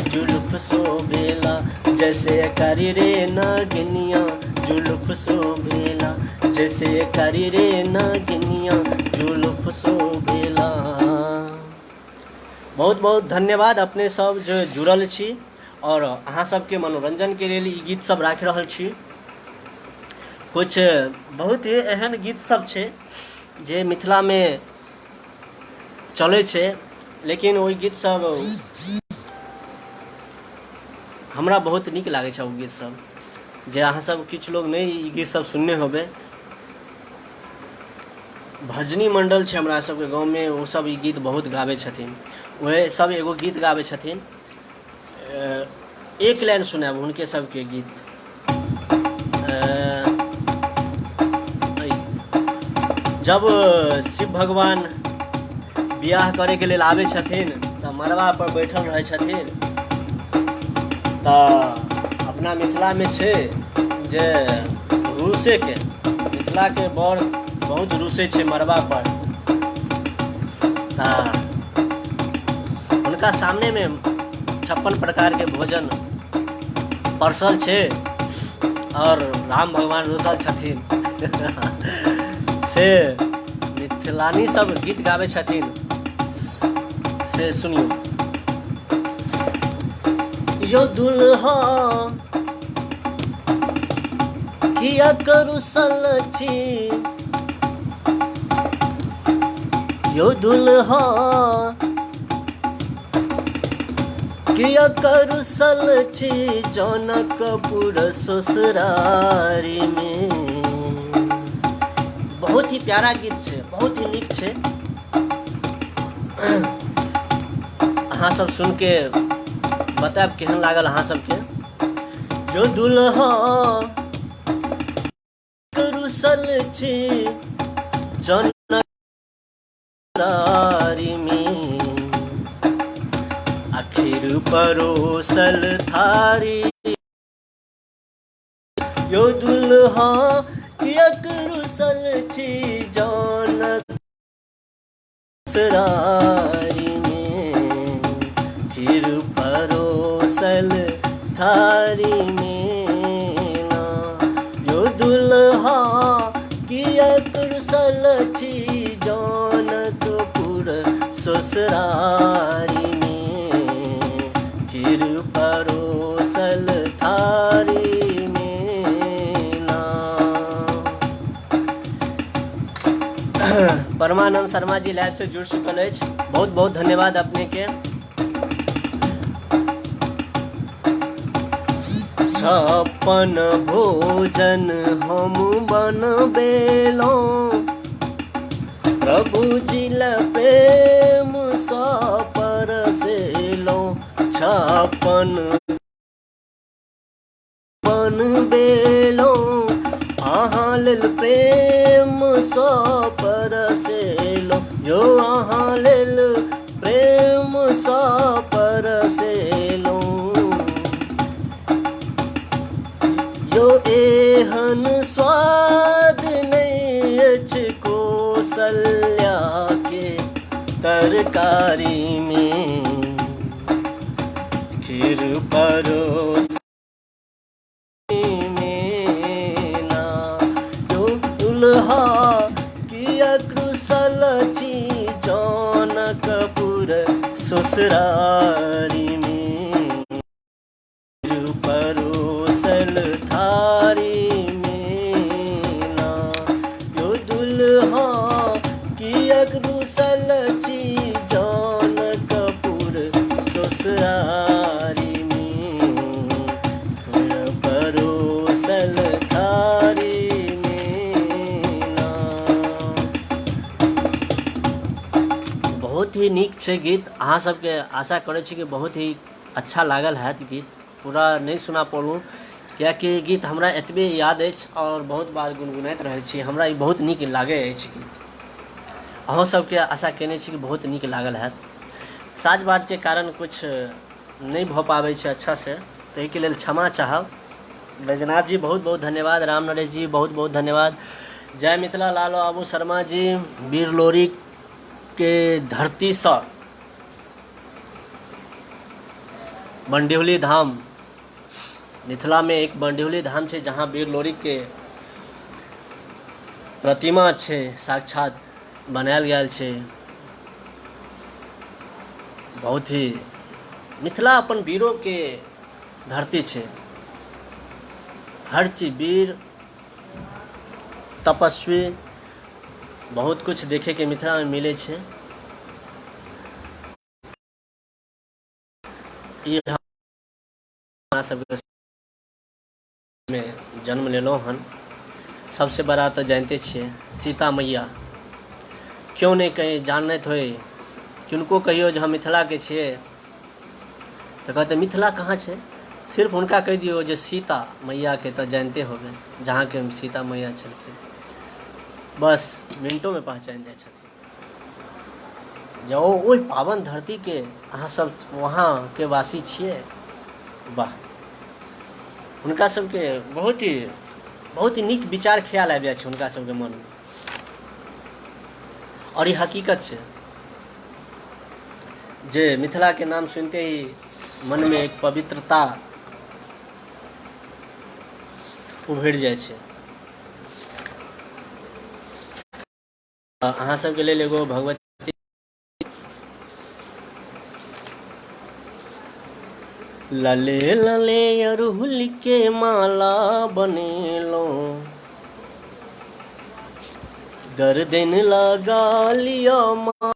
जुल्फ शोभेला, जैसे कारी रे नगनिया जुल्फ शोभेला, जैसे कारी रे नगनिया जुल्फ शोभेला। बहुत बहुत धन्यवाद अपने सब जो जुड़ल छी और अहाँ सबके मनोरंजन के लेल ई गीत सब राखि रहल छी। कुछ बहुत ही एहन गीत सब छै जे मिथिलामे चलै छै, लेकिन ओहि गीत सब हमरा बहुत नीक लागै छै। ओ गीत सब जे अहाँ सब किछु लोग नहि ई गीत सब सुनने होबै। भजनी मंडल छै हमरा सबके गाँवमे, ओ सब ई गीत बहुत गाबै छथिन। वएह सब एगो गीत गाबै छथिन, एक लाइन सुनायब हुनके सबके गीत। जब शिव भगवान बियाह करैके लेल आबै छथिन तऽ मड़बा पर बैठल रहै छथिन, तऽ अपना मिथिलामे छै जे रूसेके, मिथिलाके बर बहुत रूसै छै मड़बा पर, तऽ हुनका सामनेमे 56 प्रकारके भोजन परसल छै और राम भगवान रुसल छथिन। से मिथिलानी सब गीत गाबै छथिन, से सुनियौ। यो दुल्हा किया करू सल छी, यो दुल्हा किया करू सल छी, जनकपुर ससुरारी में। बहुत ही प्यारा गीत छै, बहुत ही नीक छै। अहाँ सब सुन के बतायब केहन लागल अहाँ सबके। जो दुल्हा रुसल छी जनकारी में, आखिर परोसल थारी। यो दुल्हा कियक रुसल छी जनक ससुरारी में, खीर परोसल थारी में ना। यो दुल्हा कियक रुसल छी जनकपुर ससुरारी में, खीर परोसल थारी में ना। परमानंद शर्मा जी लाइव से जुड़ चुकल अछि, बहुत बहुत धन्यवाद अपने के। 56 भोजन हम बनबेलहुँ, प्रभु जी ल प्रेम सँ परसेलहुँ। 56 बनबेलहुँ, अहाँ लेल प्रेम सँ परसेलहुँ। यो अहाँ लेल प्रेम सँ परसेलहुँ। यो एहन स्वाद नहि अछि कौशल्या के तरकारी में, खीर परोस में ना। यो दुल्हा किया कुशल छी जनकपुर ससुरारी में, खीर परोसल थारी में ना। यो दुल्हा किया कुशल छी जनकपुर ससुरारी में, खीर परोसल थारी में ना। बहुत ही नीक छै गीत, अहाँ सबके आशा करै छी कि बहुत ही अच्छा लागल हैत गीत। पूरा नहि सुना पौलहुँ कियाकि गीत हमरा एतबे याद अछि और बहुत बार गुनगुनाइत रहै छी, हमरा ई बहुत नीक लागै अछि गीत। अहूँ सबके आशा केने छी कि बहुत नीक लागल हैत। साज बाजके कारण किछु नहि भऽ पाबै छै अच्छा से, ताहिके लेल क्षमा चाहब। बैजनाथ जी बहुत बहुत धन्यवाद, राम नरेश जी बहुत बहुत धन्यवाद, जय मिथिला लाल बाबू शर्मा जी, वीर लोरी के धरतीसँ बंडिहुली धाम, मिथिला में एक बंडिहुली धाम छै जहाँ वीर लोरी के प्रतिमा छै, साक्षात बनायल गेल छै। बहुत ही मिथिला अपन वीरों के धरती छै, हर चीज वीर तपस्वी बहुत कुछ देखे के मिथिला में मिले छै। ई हमरा सबके में जन्म लेलहुँ हन। सबसे बड़ा तऽ जानिते छियै सीता मैया, क्यों नहि कहीं जानैत होइ, किनको कहियौ जे हम मिथिलाके छियै तऽ कहतै मिथिला कहाँ छै, सिर्फ हुनका कहि दियौ जे सीता मैयाके तऽ जानिते होबै, जहाँके सीता मैया छलखिन, बस मिनटोमे पहचानि जाइ छथिन। जँ ओहि पावन धरतीके अहाँ सब वहाँके वासी छियै, वाह, हुनका सबके बहुत ही नीक विचार ख्याल आबि जाइ छै हुनका सबके मनमे। और ई हकीकत छै जे मिथिलाके नाम सुनते ही मनमे एक पवित्रता उभरि जाइ छै। अहाँ सबके लेल एगो भगवती लले लले अड़हुल के माला बनेलहुँ, गर्दन लगा लिअ माँ,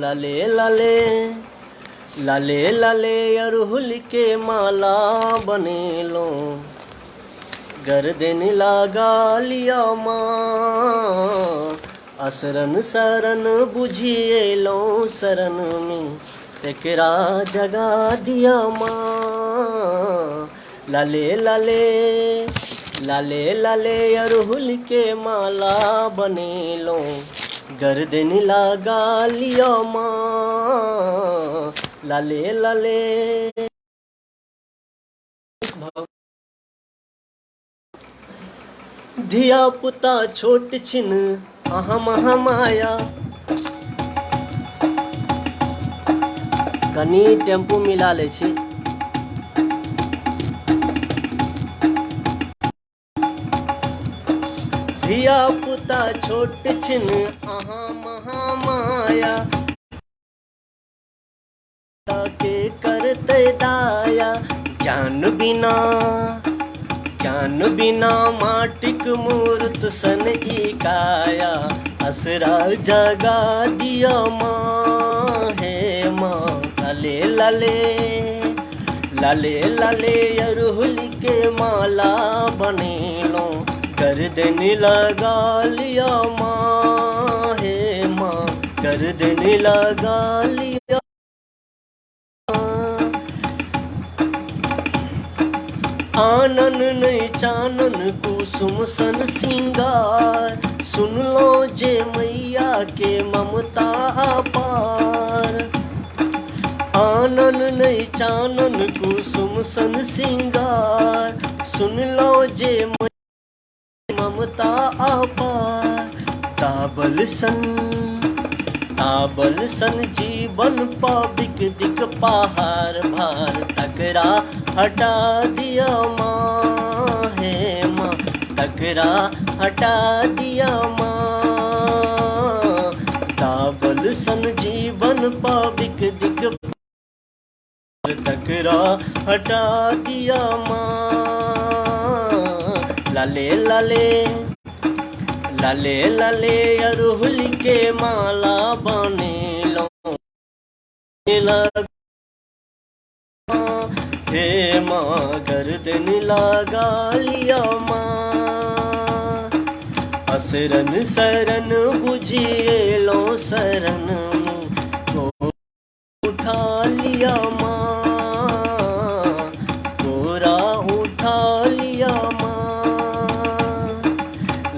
लले लले लले लले अड़हुल के माला बनेलहुँ, गर्दन लगा लिअ माँ, असरन शरण बुझिएलहुँ शरण में, तेकरा जगा दिया माँ, लाले लाले लाले लाले अड़हुल के माला बनेलहुँ गर्दन लगा लिअ माँ लाले लाले। धिया पुता छोट छिन अहाँ महामाया। कनी टेम्पू मिला लै छी। धिया पुता छोट छिन अहाँ महामाया के करतै दाया। ज्ञान बिना ज्ञान बिना माटिक मूर्त सन ई काया असरा जगा दिया माँ हे माँ लाले लाले लाले लाले अरहुल के माला बनेलहुँ गर्दन लगा लिया माँ हे माँ गर्दन लगा लिया। आनन नहि चानन कुसुम सन सिंगार सुनलो जे मैया के ममता अपार। आनन नहि चानन कुसुम सन सिंगार सुनलो जे ममता अपार। ताबल सन ताबल सन जीवन पबिक दिक पहाड़ भार तकरा हटा दिया माँ हे माँ तकरा हटा दिया माँ। ताबल सन जीवन पबिक दिक तकरा हटा दिया माँ लाले लाले लाले लाले अरहुल के माला बनेलहुँ हे माँ गर्दन लगा लिया माँ। असरन शरण बुझिएलहुँ शरण को उठा लिया माँ कोरा उठा लिया माँ।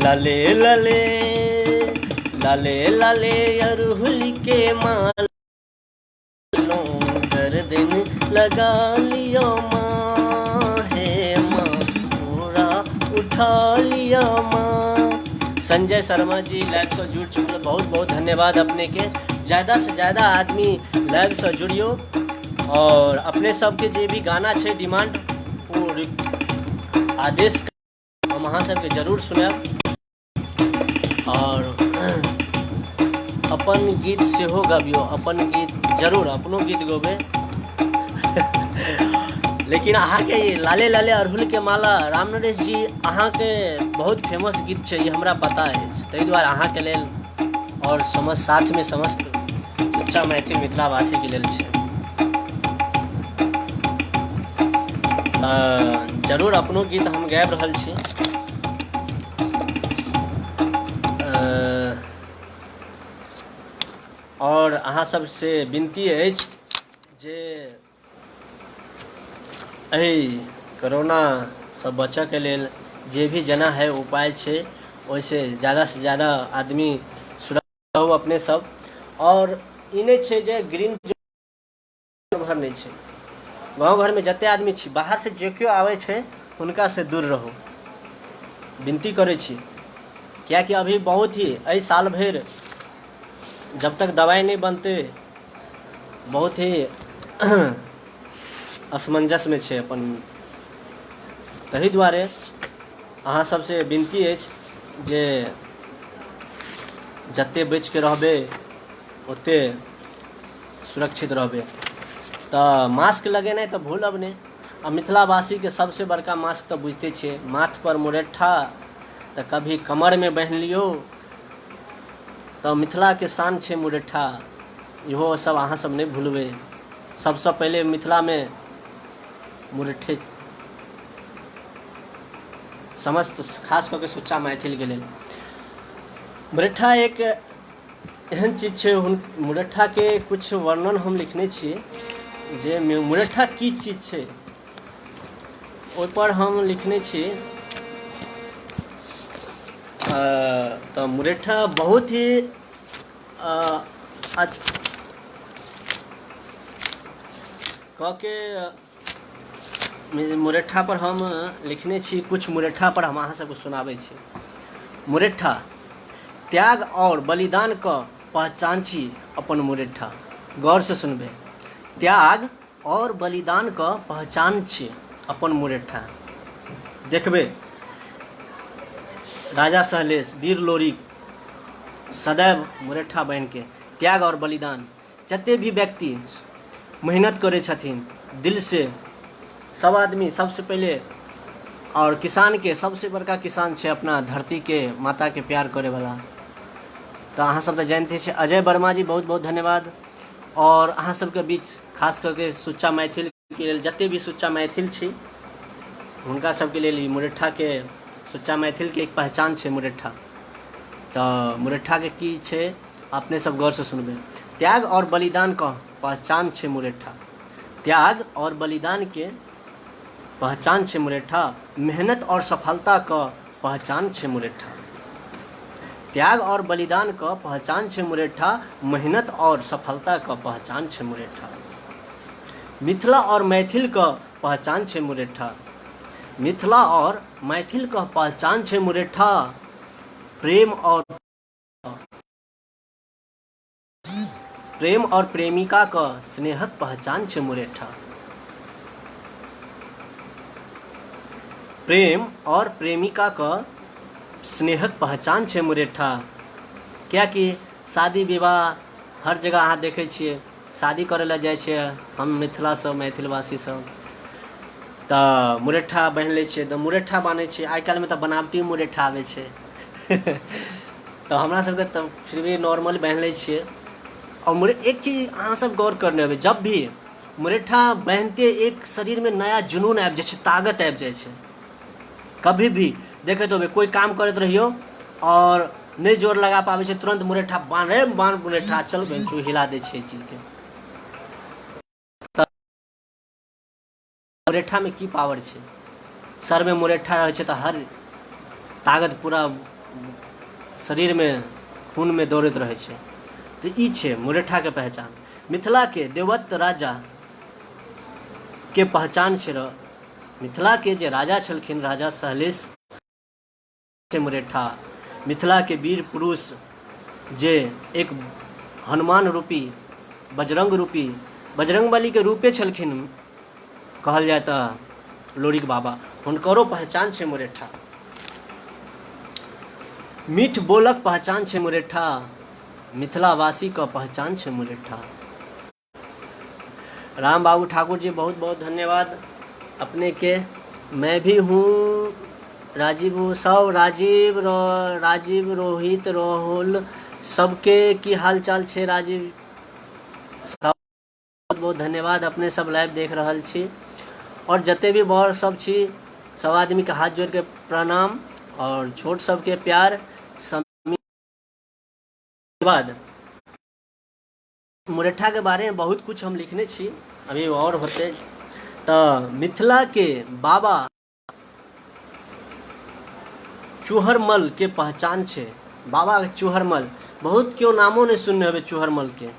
लाले लाले लाले लाले अरहुल के माला गर्दन लगा लिया माँ हे माँ पूरा उठा लिया माँ। संजय शर्मा जी लाइव से जुड़ चुके, बहुत बहुत धन्यवाद अपने के। ज़्यादा से ज़्यादा आदमी लाइव से जुड़ियो और अपने सबके जे भी गाना छे डिमांड वो आदेश हम अहाँ सबके जरूर सुनायब और अपन गीत सेहो गबियो, अपन गीत जरूर अपनो गीत गबै। लेकिन अहाँके लाले लाले अड़हुल के माला राम नरेश जी अहाँके बहुत फेमस गीत छै, ई हमरा पता अछि, ताहि दुआरे अहाँके लेल और समस्त साथमे समस्त सच्चा मैथिल मिथिलावासीके लेल छै। जरूर अपनो गीत हम गाबि रहल छी। और अहाँ सबसे विनती अछि जे एहि कोरोनासँ बचऽके लेल जे भी जेना है उपाय छै ओहिसँ ज़्यादासँ ज़्यादा आदमी सुरक्षित रहू अपने सब। और ई नहि छै जे ग्रीन घर नहि छै, गाँव घरमे जते आदमी छी बाहरसँ जे केओ आबै छै हुनकासँ दूर रहू, विनती करै छी। कियाकि अभी बहुत ही एहि साल भरि जब तक दवाइ नहि बनतै बहुत ही असमंजसमे छै अपन। ताहि दुआरे अहाँ सबसँ विनती अछि जे जते बचिके रहबै ओते सुरक्षित रहबै। तऽ मास्क लगेनाइ तऽ भूलब नहि। आ मिथिलावासीके सबसँ बड़का मास्क तऽ बुझिते छियै, माथपर मुरेठा तऽ कभी कमरमे बान्हि लियौ तऽ मिथिलाके शान छै मुरेठा, इहो सब अहाँ सब नहि भूलबै। सबसँ पहिले मिथिलामे मुरेठे समस्त खास कऽ के सुच्चा मैथिलके लेल मुरेठा एक एहन चीज छै। मुरेठाके किछु वर्णन हम लिखने छियै जे मुरेठा की चीज छै। ओहिपर हम लिखने छी। तऽ मुरैठा बहुत ही कऽ के मुरैठापर हम लिखने छी। किछु मुरैठापर हम अहाँ सबके सुनाबै छी। मुरैठा त्याग आओर बलिदानके पहचान छी अपन मुरैठा। गौरसँ सुनबै, त्याग आओर बलिदानके पहचान छी अपन मुरैठा। देखबै राजा सहलेश वीर लोरिक सदैव मुरैठा बनिके त्याग आओर बलिदान, जते भी व्यक्ति मेहनत करै छथिन दिलसँ, सब आदमी सबसँ पहिले आओर किसानके, सबसँ बड़का किसान छै अपना धरतीके माताके प्यार करैवला। तऽ अहाँ सब तऽ जानिते छियै। अजय वर्मा जी, बहुत बहुत धन्यवाद। आओर अहाँ सबके बीच खास कऽ के सुच्चा मैथिलके लेल, जते भी सुच्चा मैथिल छी हुनका सबके लेल ई मुरैठाके, सुच्चा मैथिलके एक पहचान छै मुरैठा। तऽ मुरैठाके की छै अपने सब गौरसँ सुनबै। त्याग आओर बलिदानके पहचान छै मुरैठा, त्याग आओर बलिदानके पहचान छै मुरैठा, मेहनत आओर सफलताके पहचान छै मुरैठा। त्याग आओर बलिदानके पहचान छै मुरैठा, मेहनत आओर सफलताके पहचान छै मुरैठा। मिथिला आओर मैथिलके पहचान छै मुरैठा, मिथिला आओर मैथिलके पहचान छै मुरैठा। प्रेम आओर प्रेमिकाके स्नेहक पहचान छै मुरैठा। प्रेम आओर प्रेमिकाके स्नेहक पहचान छै मुरैठा। किएकि शादी विवाह हर जगह अहाँ देखै छियै, शादी करै लए जाइ छियै हम मिथिलासँ, मैथिलवासी सब तऽ मुरैठा बान्हि लै छियै, तऽ मुरैठा बान्है छियै। आइ काल्हिमे तऽ बनावटी मुरैठा आबै छै, तऽ हमरा सबके तऽ फिर भी नॉर्मल बान्हि लै छियै। आओर एक चीज अहाँ सब गौर करने हेबै, जब भी मुरैठा बान्हिते एक शरीरमे नया जुनून आबि जाइ छै, ताकत आबि जाइ छै। कभी भी देखैत होबै, कोइ काम करैत रहियौ आओर नहि जोर लगा पाबै छै, तुरन्त मुरैठा बान्ह रे, बान्ह मुरैठा, चल बहिन, हिला दै छै एहि चीजके। तऽ मुरैठामे की पावर छै? सरमे मुरैठा रहै छै तऽ हर ताकत पूरा शरीरमे, खूनमे दौड़ैत रहै छै। तऽ ई छै मुरैठाके पहचान। मिथिलाके देवत्व राजा के पहचान छै। मिथिलाके जे राजा छलखिन, राजा सहलेश मुरैठा, मिथिलाके वीर पुरुष जे एक हनुमान रूपी, बजरंग रूपी, बजरंगबलीके रूपे छलखिन कहल जाय तऽ लोरिक बाबा, हुनकरो पहचान छै मुरैठा। मीठ बोलक पहचान छै मुरैठा, मिथिलावासीके पहचान छै मुरैठा। राम बाबू ठाकुर जी, बहुत बहुत धन्यवाद अपने के। मैं भी हूँ राजीव, सब राजीव, राजीव, रोहित, राहुल, सबके की हाल चाल छै राजीव? सब बहुत बहुत धन्यवाद, अपने सब लाइव देख रहल छी। और जते भी बड़ सब छी, सब आदमी के हाथ जोड़ के प्रणाम और छोट सबके प्यार। धन्यवाद। मुरैठा के बारे में बहुत कुछ हम लिखने छी, अभी और होते। तऽ मिथिला के बाबा चूहरमल के पहचान छै। बाबा चूहरमल, बहुत केओ नामो नहि सुनने हेबै चूहरमल के।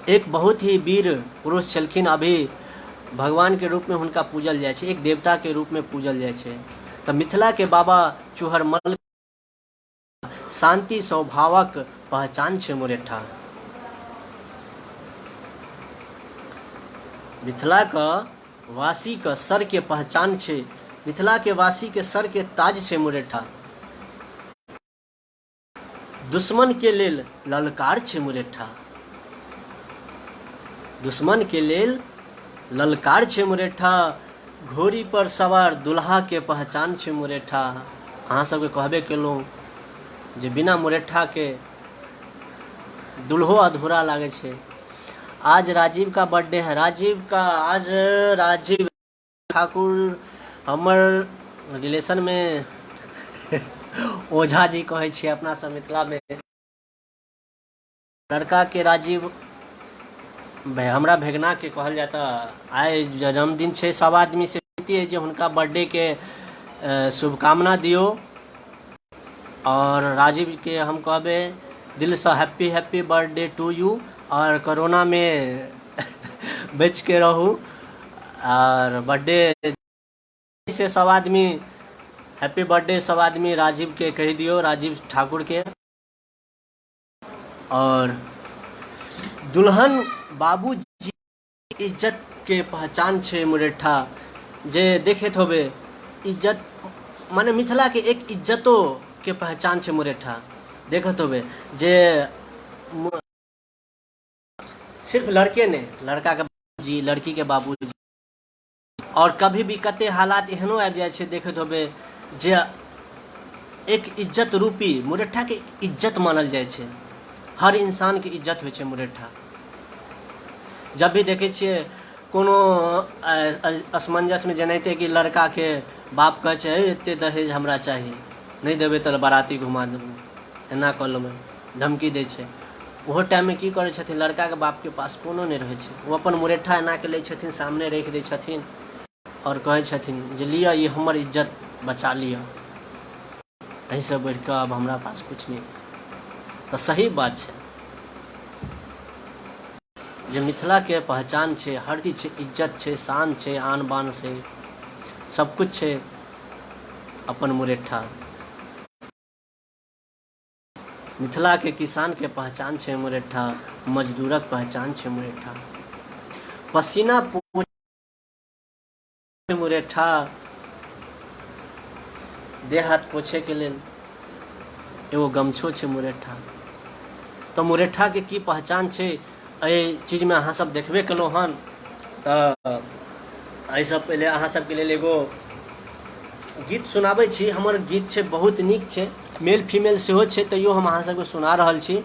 एक बहुत ही वीर पुरुष छलखिन, अभी भगवान के रूप में हुनका पूजल जाइ छै, एक देवता के रूप में पूजल जाइ छै। तऽ मिथिला के बाबा चूहरमल शान्ति स्वभावक पहचान छै मुरैठा। मिथिलाक वासीक सर के पहचान छै, मिथिला के वासी के सर के ताज छै मुरैठा। दुश्मन के लेल ललकार छै मुरैठा, दुश्मन के लेल ललकार छै मुरैठा। घोड़ी पर सवार दुल्हा के पहचान छै मुरैठा। अहाँ सबके कहबे केलहुँ जे बिना मुरैठा के दुल्हो अधूरा लागै छै। आज राजीव का बर्थडे है, राजीव का आज, राजीव ठाकुर हमर रिलेशन में ओझा जी कहै छियै अपना सब मिथिला में। लड़का के राजीव हमरा भेगना के कहल जाय तऽ आइ जन्मदिन छै, सब आदमी से विनती विनती अछि जे हुनका बर्थडेके शुभकामना दियौ। आओर राजीवके हम कहबै दिलसँ happy happy birthday to you. आओर कोरोनामे बचिके रहू आओर बर्थडे से सब आदमी हैप्पी बर्थडे सब आदमी राजीवके कहि दियौ, राजीव ठाकुरके। आओर दुल्हन बाबूजी इज्जत के पहचान छै मुरैठा, जे देखैत होबै इज्जत माने मिथिला के एक इज्जतो के पहचान छै मुरैठा। देखैत होबै जे सिर्फ लड़के नहि, लड़का के बाबूजी, लड़की के बाबूजी, आओर कभी भी कते हालात एहनो आबि जाइ छै, देखैत होबै जे एक इज्जत रूपी मुरैठाके इज्जत मानल जाइ छै। हर इंसानके इज्जत होइ छै मुरैठा। जब भी देखै छियै कोनो असमंजसमे, जेनाहिते कि लड़काके बाप कहै छै एते दहेज हमरा चाही, नहि देबै तऽ बाराती घुमा देबै, एना कऽ लेबै, धमकी दै छै। ओहो टाइममे की करै छथिन, लड़काके बापके पास कोनो नहि रहै छै, ओ अपन मुरैठा एनाके लै छथिन, सामने राखि दै छथिन आओर कहै छथिन जे लिअ ई हमर इज्जत बचा लिअ, एहिसँ बढ़िकऽ आब हमरा पास किछु नहि। तऽ सही बात छै जे मिथिलाके पहचान छै, हर चीज छै, इज्जत छै, शान छै, आन बान छै, सबकिछु छै अपन मुरैठा। मिथिलाके किसानके पहचान छै मुरैठा, मजदूरक पहचान छै मुरैठा, पसीना पोछै मुरैठा, देह हाथ पोछैके लेल एगो गमछो छै मुरैठा। तऽ मुरैठाके की पहचान छै एहि चीजमे अहाँ सब देखबे केलहुँ हन। तऽ एहिसँ पहिले अहाँ सबके लेल एगो गीत सुनाबै छी। हमर गीत छै, बहुत नीक छै, मेल फीमेल सेहो छै, तैयो हम अहाँ सबके सुना रहल छी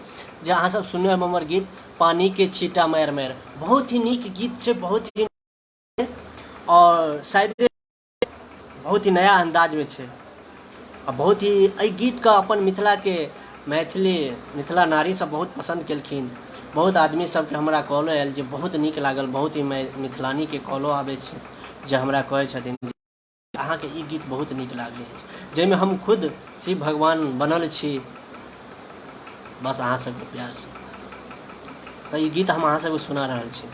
जे अहाँ सब सुनू हमर गीत पानी के छींटा मारि मारि। बहुत ही नीक गीत छै, बहुत ही, आओर शायद बहुत ही नया अन्दाजमे छै। आ बहुत ही एहि गीतके अपन मिथिलाके मैथिली मिथिला नारी सब बहुत पसन्द केलखिन। बहुत आदमी सबके हमरा कॉलो आयल जे बहुत नीक लागल। बहुत ही मिथिलानीके कॉलो आबै छै जे हमरा कहै छथिन अहाँके ई गीत बहुत नीक लागै अछि, जाहिमे हम खुद शिव भगवान बनल छी बस अहाँ सबके प्यारसँ। तऽ ई गीत हम अहाँ सबके सुना रहल छी।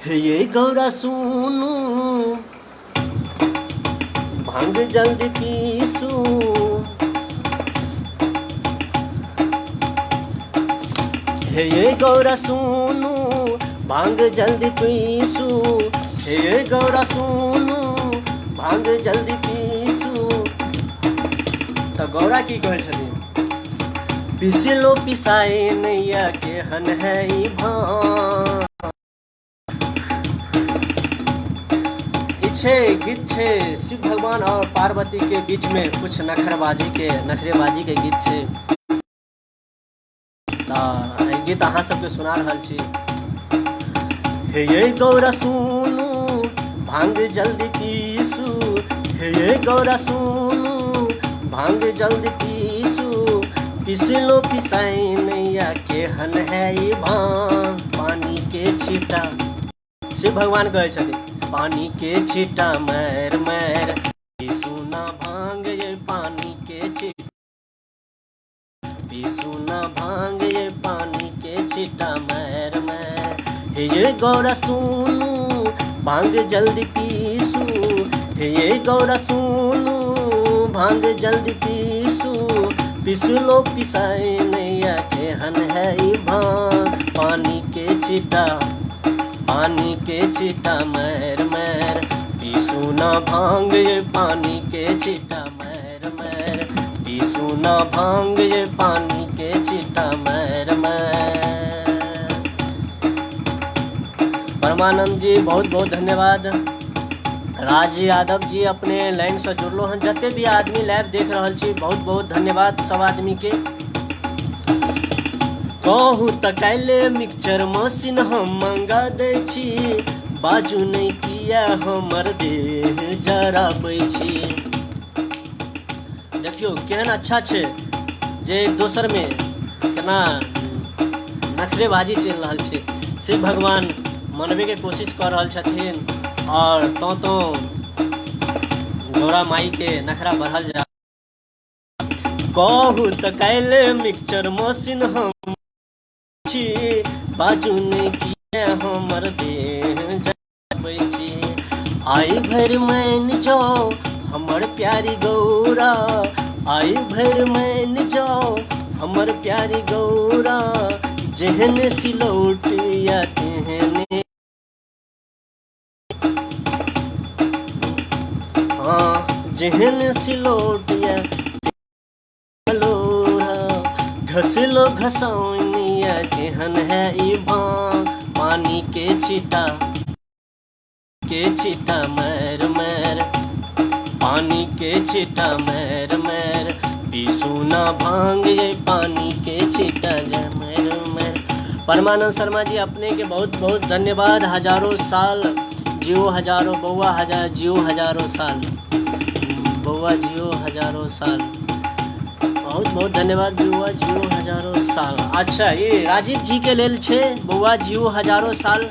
हे ये गौरा सुनू, भांग जल्दी पीसू, हे ये गौरा सुनू, भांग जल्दी पीसू, हे ये गौरा सुनू, भांग जल्दी पीसू। तऽ गौरा की कहै छथिन, पिसलो पिसाए नैया केहन है ई भांग। ई छै गीत छै शिव भगवान और पार्वती के बीच में कुछ नखरबाजी के नखरेबाजी के गीत छै। तऽ एहि गीत अहाँ सबके सुना रहल छी। हे ये गौरा सुनू, भांग जल्दी पीसू, हे ये गौरा सुनू, भांग जल्दी पीसू, पिसलो पिसाई नैया केहन है ई भांग, पानी के छीटा। शिव भगवान कहै छथिन पानी के छीटा मारि मारि पीसू ना भांग ये पानी के छीटा, पीसू ना भांग ये पानी के छीटा मारि मारि। हे ये गौरा सुनू, भांग जल्दी पीसू, हे ये गौरा सुनू, भांग जल्दी पीसू, पिसलो पिसाए नैया केहन है ई भांग, पानी के छीटा, पानी के छीटा मारि मारि पीसू ना भांग ये पानी के छीटा मारि मारि पीसू ना भांग ये पानी के छीटा मारि मारि। परमानंद जी बहुत बहुत धन्यवाद। राज यादव जी अपने लाइन से जुड़लो हन। जते भी आदमी लाइव देख रहल छी बहुत बहुत धन्यवाद सब आदमी के। कहू तऽ काल्हि मिक्सचर मशीन हम मंगा दै छी, बाजू नहि किया हमर देह जराबै छी। देखियौ केहन अच्छा छै जे एक दोसरमे केना नखरेबाजी चलि रहल छै। शिव भगवान मनबैके कोशिश कऽ रहल छथिन। आओर तो तो गौरा माई के नखरा बढ़ल जा। कहू तऽ काल्हि मिक्सचर मशीन हम छी, बाजू ने किए हमर देह जरबै छी। आइ भरि मानि जाउ हमर प्यारी गौरा, आइ भरि मानि जाउ हमर प्यारी गौरा, जेहन सिलौट या तेहने, हँ जेहन सिलौट या लोढ़ा, घसलो घसौनिया केहन है ई भांग, पानी के छीटा के छीटा मैर मैर, पानी के छीटा मैर मैर, पीसू ना भांग ये पानी के छीटा जय मैर मैर। परमानंद शर्मा जी अपने के बहुत बहुत धन्यवाद। हजारों साल जियो हजारों बउआ, हजार जियो हजारों साल बउआ, जियो हजारों साल। बहुत बहुत धन्यवाद बउआ जियो हजारों साल। अच्छा ये राजीव जी के लेल छे बउआ जियो हजारों साल।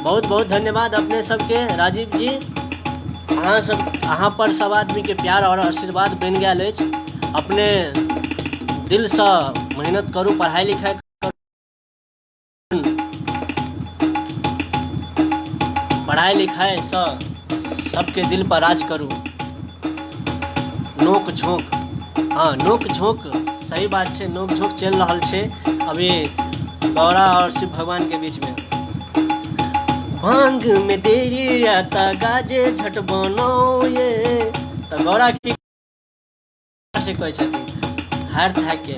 बहुत बहुत धन्यवाद अपने सबके राजीव जी। अहाँ सब अहाँ पर सब आदमी के प्यार और आशीर्वाद बनि गेल अछि। अपने दिलसँ मेहनत करू, पढ़ाई लिखाई करू, पढ़ाई लिखाईसँ सबके दिल पर राज करू। नोक झोंक, हँ नोक झोंक सही बात छै, नोक झोंक चलि रहल छै अभी गौरा और शिव भगवान के बीच में। भांग में देरी आता गाजे झट बनाओ ये, तऽ गौरा की से कहै छथिन हार थाकि के,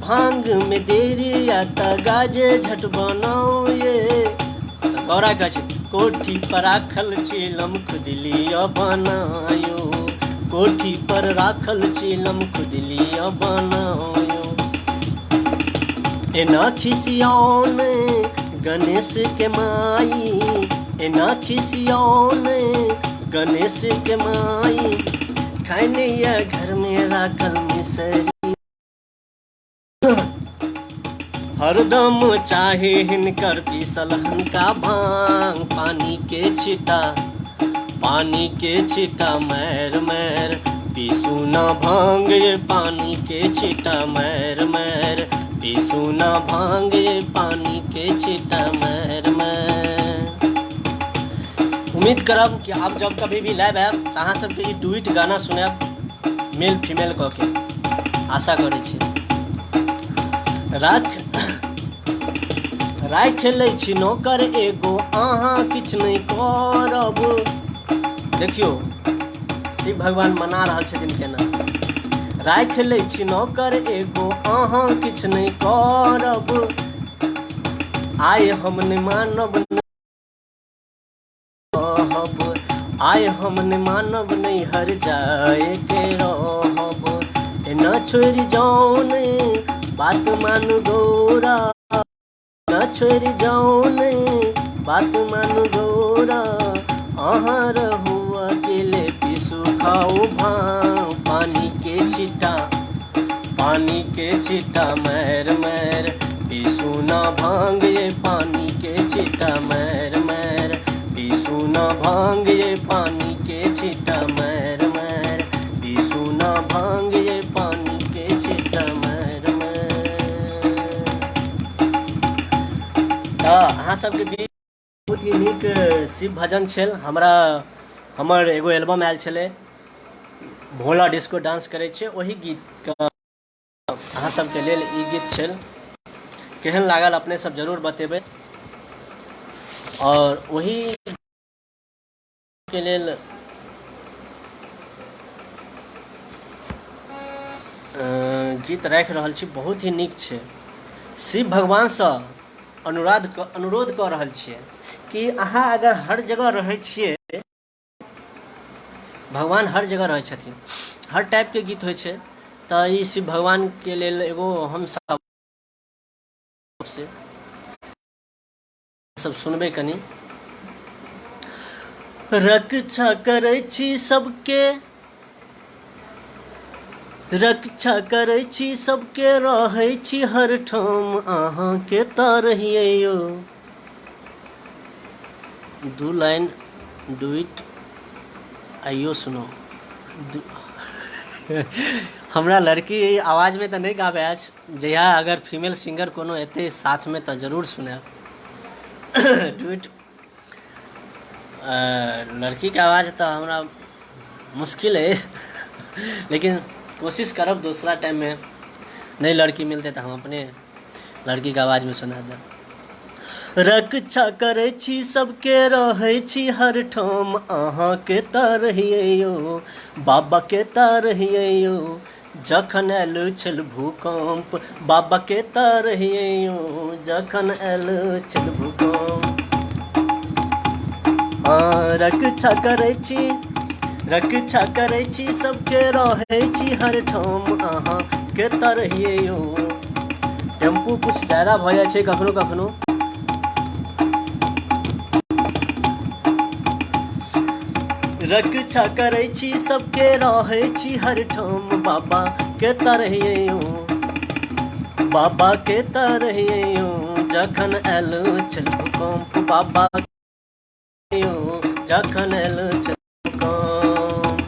भांग में देरी आता गाजे झट बनाओ ये, तऽ गौरा कहै छै कोठी पर राखल चिलम खुदलिया बनायो, कोठी पर राखल चिलम खुदलिया बनायो। एना खिसियौन गणेश के माई, एना खिसियौन गणेश के माई, खैनिया घर में राखल मिसरी, हरदम चाहे हिनकर पीसल हनका भांग, पानी के छीटा पानी के छीटा मैर मैर, पीसू ना भांग ये पानी के छीटा मैर मैर, पीसू ना भांग ये पानी के छीटा मैर मैर। उम्मीद करब कि आप जब कभी भी लाइव आयब तऽ अहाँ सबके ई डुइट गाना सुनायब मेल फीमेल कऽ के, आशा करै छी। राख राखि लै छी नौकर एगो अहाँ किछु नहि करब। देखियौ शिव भगवान मना रहल छथिन केना, राखि लै छी नौकर एगो अहाँ किछु नहि करब, आइ हम नहि मानब रहब, आइ हम नहि मानब नैहर जायके रहब, एना छोड़ि जाउ ने बात मानू गौरा, एना छोड़ि जाउ ने बात मानू गौरा, अहाँ रहू अकेले पीसू खाउ भांग, पानी के छीटा पानी के छीटा मैर मैर, पीसू ना भांग ये पानी के छीटा मैर मैर, पीसू ना भांग ये पानी के छीटा मैर मैर, पीसू ना भांग ये पानी के छीटा मैर मैर। तऽ अहाँ सबके बीच बहुत ही नीक शिव भजन छल। हमरा हमर एगो एल्बम आयल छलै भोला डिस्को डांस करै छै, ओहि गीतके अहाँ सबके लेल ई गीत छल। केहन लागल अपने सब जरूर बतेबै। और ओहि के लेल गीत राखि रहल छी, बहुत ही नीक छै। शिव भगवानसँ अनुराध अनुरोध कऽ रहल छियै कि अहाँ अगर हर जगह रहै छियै, भगवान हर जगह रहै छथिन, हर टाइपके गीत होइ छै, तऽ ई शिव भगवानके लेल एगो हम सब से सब सुनबै कनि। रक्षा करै छी सबके, रक्षा करै छी सबके, रहै छी हर ठाम, अहाँके तऽ रहियै यौ। दू लाइन Do it आइयो सुनो। हमरा लड़की आवाजमे तऽ नहि गाबै अछि। जहिया अगर फीमेल सिंगर कोनो एतै साथमे तऽ जरूर सुनायब। Do it लड़कीके आवाज तऽ हमरा मुश्किल अइ, लेकिन कोशिश करब दोसरा टाइममे। नहि लड़की मिलतै तऽ हम अपने लड़कीके आवाजमे सुना देब। रक्षा करै छी सबके, रहै छी हर ठाम, अहाँके तऽ रहियै यौ, बाबाके तऽ रहियै यौ, जखन आयल छल भूकम्प, बाबाके तऽ रहियै यौ, जखन आयल छल भूकम्प। हँ, रक्षा करै छी, रक्षा करै छी सबके, रहै छी हर ठाम, अहाँके तऽ रहियै यौ। टेम्पू कुछ ज्यादा भऽ जाइ छै कखनो कखनो। रक्षा करै छी सबके, रहै छी हर ठाम, बाबा के तऽ रहियै यौ, बाबा के तऽ रहियै यौ, जखन आयल छल भूकम्प, बाबा यौ, जखन आयल छल भूकम्प।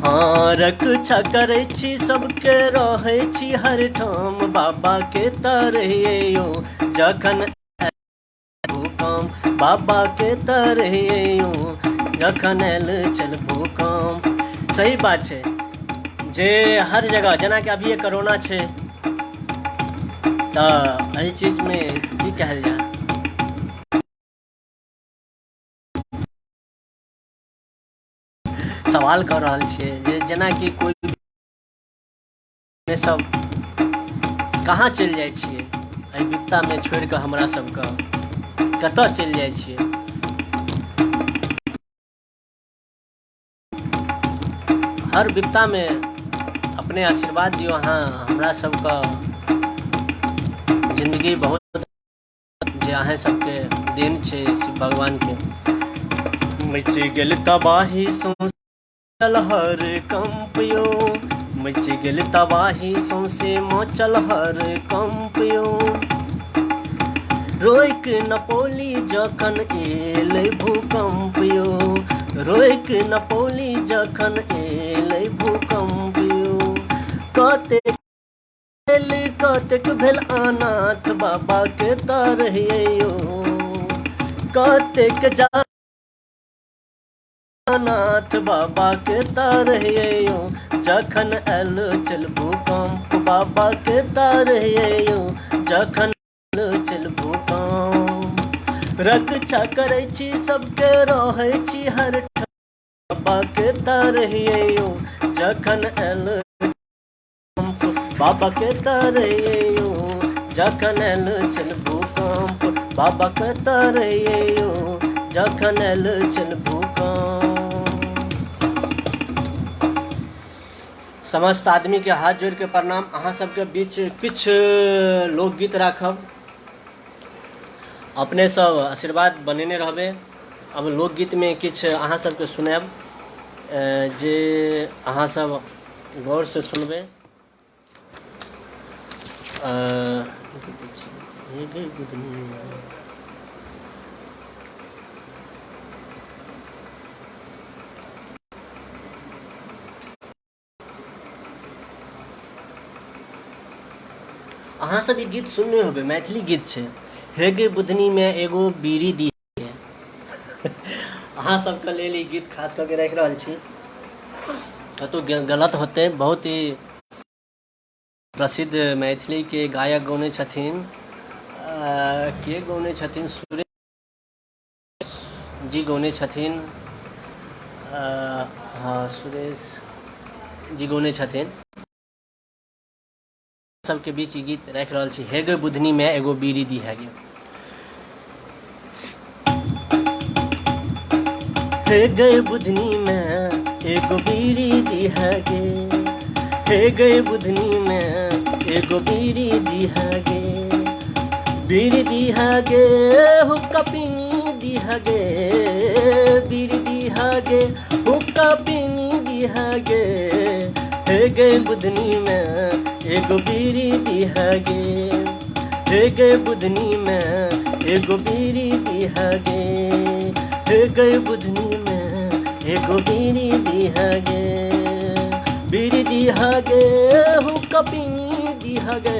हँ, रक्षा करै छी सबके, रहै छी हर ठाम, बाबा के तऽ रहियै यौ, जखन भूकम्प, बाबा के तऽ रहियै यौ, जखन आयल छल भूकम्प। सही बात छै जे हर जगह जेनाकि अभिये कोरोना छै, तऽ एहि चीजमे की कहल जाय। सवाल कऽ रहल छियै जे जेनाकि कोइ सब कहाँ चलि जाइ छियै एहि विपतामे छोड़ि कऽ, हमरा सबके कतऽ चलि जाइ छियै? हर विपतामे अपने आशीर्वाद दियौ अहाँ हमरा सबके। जिन्दगी बहुत जे अहें सबके देन छै शिव भगवानके। मचि गेल तबाही सौंसे हर कंप यौ, मचि गेल तबाही सौंसे मचल हर कंप यौ, रोकि न पौली जखन एलै भूकंप यौ, रोकि न पौली जखन एलै भूकंप यौ, कतेक भेल, कतेक भेल अनाथ, बाबा के तऽ रहियै यौ, कतेक जा अनाथ, बाबा के तऽ रहियै यौ, जखन आयल छल भूकंप, बाबा के तऽ रहियै यौ, जखन आयल छल भूकंप। रक्षा करै छी सबके, रहै छी हर ठाम, बाबा के तऽ रहियै यौ, जखन आयल भूकंप, बाबा के तऽ रहियै यौ, जखन आयल छल भूकंप, बाबा के तऽ रहियै यौ, जखन आयल छल भूकंप। समस्त आदमी के हाथ जोड़ के प्रणाम। अहाँ सबके बीच किछु लोकगीत राखब, अपने सब आशीर्वाद बनेने रहबै। अब लोकगीतमे किछु अहाँ सबके सुनायब जे अहाँ सब गौरसँ सुनबै। अहाँ सब ई गीत सुनने होबै, मैथिली गीत छै, हे गे बुधनी में एगो बीड़ी दी। अहाँ सबके लेल ई गीत खास कऽ के राखि रहल छी, कतहु गलत होतै। बहुत ही प्रसिद्ध मैथिली के गायक गौने छथिन, के गौने छथिन? सुरेश जी गौने छथिन। हँ, सुरेश जी गौने छथिन। सबके बीच ई गीत राखि रहल छी, हे गे बुधनी में एगो बीड़ी दी है गे। हे गे बुधनी में एगो बीड़ी दी है गे, हे गे बुधनी में एगो बीड़ी दी है गे, बीड़ी दी है गे, हुक्का पीनी दी है गे, बीड़ी दी है गे, हुक्का पीनी दी है गे, हे गे बुधनी में एगो बीड़ी दी है गे। हे गे बुधनी में एगो बीड़ी दिहा गे, हे गे बुधनी में एगो बीड़ी दिहा गे, बीड़ी दिहा गे हुक्का पीनी दिहा गे,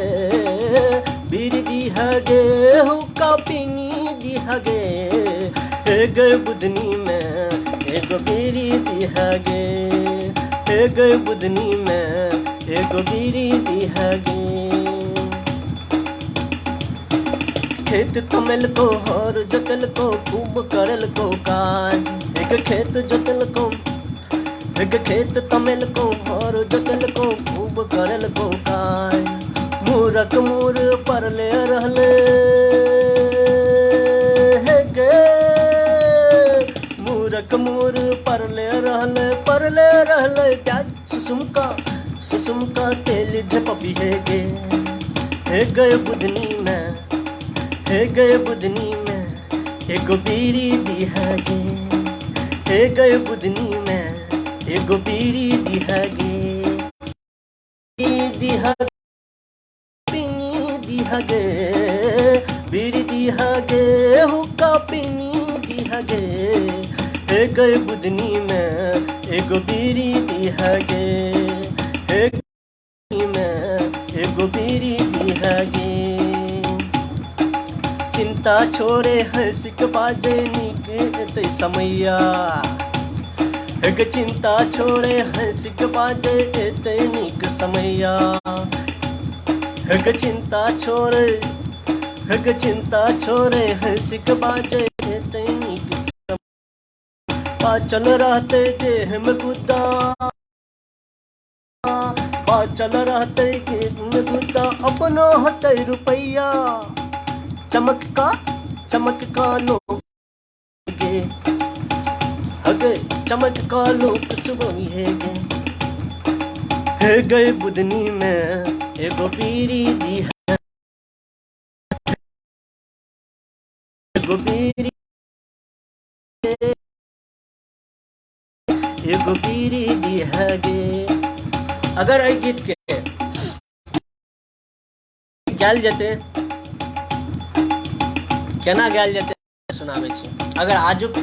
बीड़ी दिहा गे हुक्का पीनी दिहा गे, हे गे बुधनी में एगो बीड़ी दिहा गे, हे गे बुधनी में एगो बीड़ी दिहा गे। खेत तमल को हर जोतल को खूब करल को काज, एक खेत जोतल को, एक खेत तमल को हर जोतल को खूब करल को काज, मूरख मूर परले रहले हे गे, मूरख मूर परले रहले, परले रहले प्याज, सुसुम का सुसुम का तेल धपी हे गे, हे गए बुधनी में, हे गए बुधनी में एगो बीड़ी दिहा गे, हे गए बुधनी में एगो बीड़ी दिहा गे, दिहा पीनी दिहा गे, बीड़ी दिहा गे हुक्का पीनी दिहा गे, हे गए बुधनी में एगो बीड़ी दिहा गे, हे में एगो बीड़ी दिहा गे। चिंता छोड़े हंसिक बाजे नीक एतै समैया, एक चिंता छोड़े हंसिक बाजे एतै नीक समैया, एक चिंता छोड़े, एक चिंता छोड़े हंसिक बाजे एतै नीक समैया, पाचल रहतै देह में गुद्दा, पाचल रहतै देह में गुद्दा, अपनो होतै रुपैया, चमक का चमक का लोक गे, हगे चमक का लोक सुबह हे गे, हे गए बुधनी में एगो बीड़ी दी है, एगो बीड़ी, एगो बीड़ी दी है गे। अगर एहि गीत के गायल जेतै, केना गायल जेतै सुनाबै छी। अगर आजुक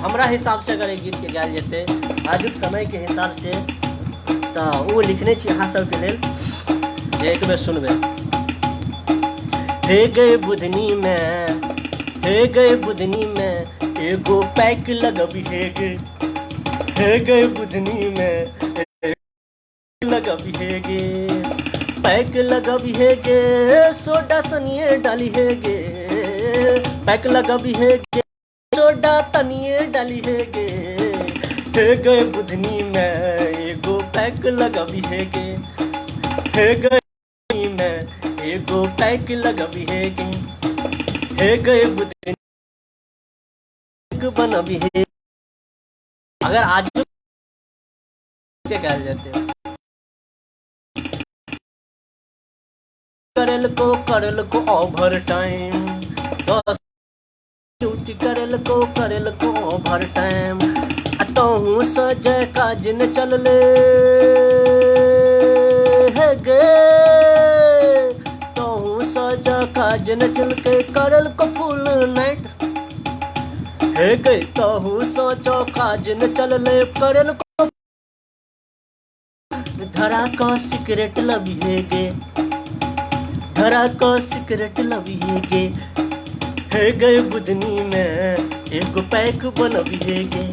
हमरा हिसाबसँ अगर एहि गीतके गायल जेतै आजुक समयके हिसाबसँ, तऽ ओ लिखने छी अहाँ सबके लेल जे एक बेर सुनबै। हे गे बुधनी में, हे गे बुधनी में एगो पैक लगबी हे गे, हे गे बुधनी में लगबी हे गे, पैक लगबी हे गे, सोडा तनिए डाली हे गे, पैक लगबी हे गे, सोडा तनिए डाली हे गे, हे गे बुधनी में एगो पैक लगबी हे गे, हे गे में एगो पैक लगबी हे गे, हे गे बुधनी बनबी हे। अगर आज के गायल जेतै, करल को करल को ओवर टाइम, 10 ड्यूटी करल को करल को ओवर टाइम, आ तोहू सजे काज न चलले हे गे, तोहू सजा काज न चलके करल को फुल नाइट हे गे, तोहू सोचो काज न चलले करल को धरा का सिगरेट लबी हे गे, धरा का सिगरेट लबी हे गे, हे गए बुधनी में एगो पैक बनबी हे गे,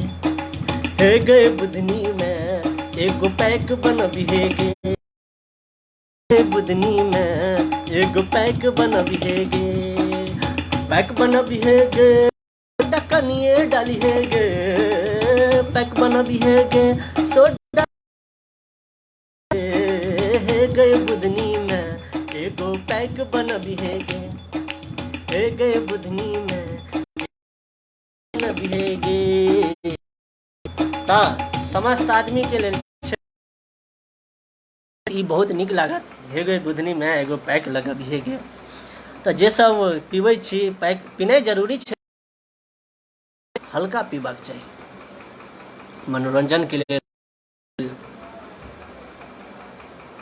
हे गए बुधनी में एगो पैक बनबी हे गे, हे बुधनी में एगो पैक बनबी हे गे, पैक बनबी हे गे, डकनिए डाली हे गे, पैक बनबी हे गे, सोडा हे गए बुधनी में एगो पैक बनबी हे गे, हे गए बुधनी में बनबी हे गे। तऽ समस्त आदमी के लेल ई बहुत नीक लागत, हे गे बुधनी में एगो पैक लगबी हे गे। तऽ जे सब पीबै छी पैक पीनाइ जरूरी छै, हल्का पीबाक चाही मनोरंजनके लेल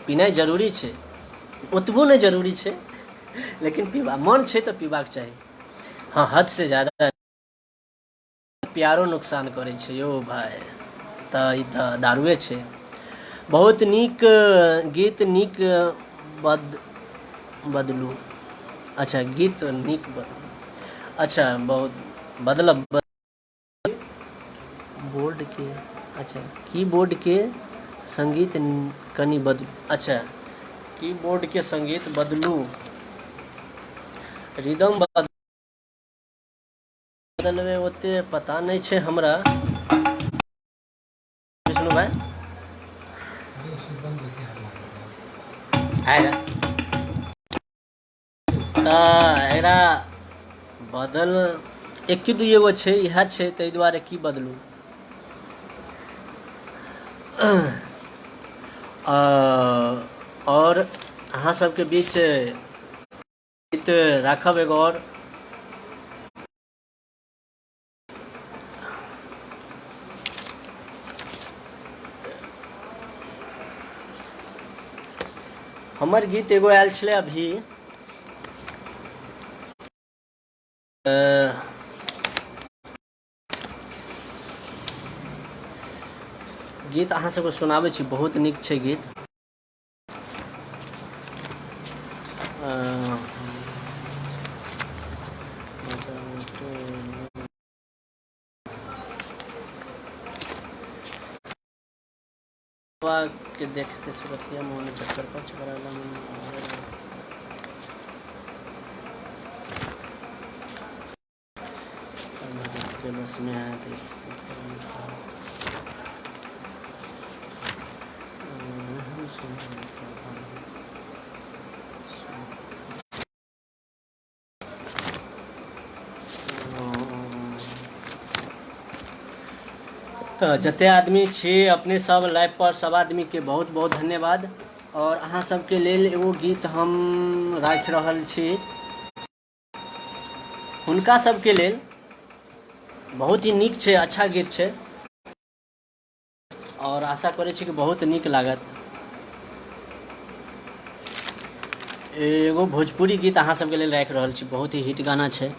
पीनाइ जरूरी छै, ओतबो नहि जरूरी छै लेकिन पीबा मन छै तऽ पीबाक चाही। हँ, हद से ज्यादा प्यारो नुकसान करै छै यौ भाय। तऽ ई तऽ दारुए छै। बहुत नीक गीत, नीक बद बदलू। अच्छा, गीत नीक बदलू। अच्छा, बहुत बदलब बोर्ड के। अच्छा, कीबोर्ड के संगीत कनि बदलू। अच्छा, कीबोर्ड के संगीत बदलू, रिदम बदलबै ओते पता नहि छै हमरा। विष्णु भाई आएगा तऽ एकरा बदल एके दुइए गो छै, इएह छै, ताहि दुआरे की बदलू। आओर अहाँ सबके बीच गीत राखब एगो आओर। हमर गीत एगो आयल छलै अभी। गीत अहाँ सबके सुनाबै छी, बहुत नीक छै गीत। के देखते सुरतिया मोन चक्कर पर चकराला मन। के बस में है तऽ जते आदमी छी अपने सब लाइव पर, सब आदमी के बहुत बहुत धन्यवाद। और अहाँ सबके लेल एगो गीत हम राखि रहल छी हुनका सबके लेल, बहुत ही नीक छै, अच्छा गीत छै और आशा करै छी कि बहुत नीक लागत। एगो भोजपुरी गीत अहाँ सबके लेल राखि रहल छी, बहुत ही हिट गाना छै।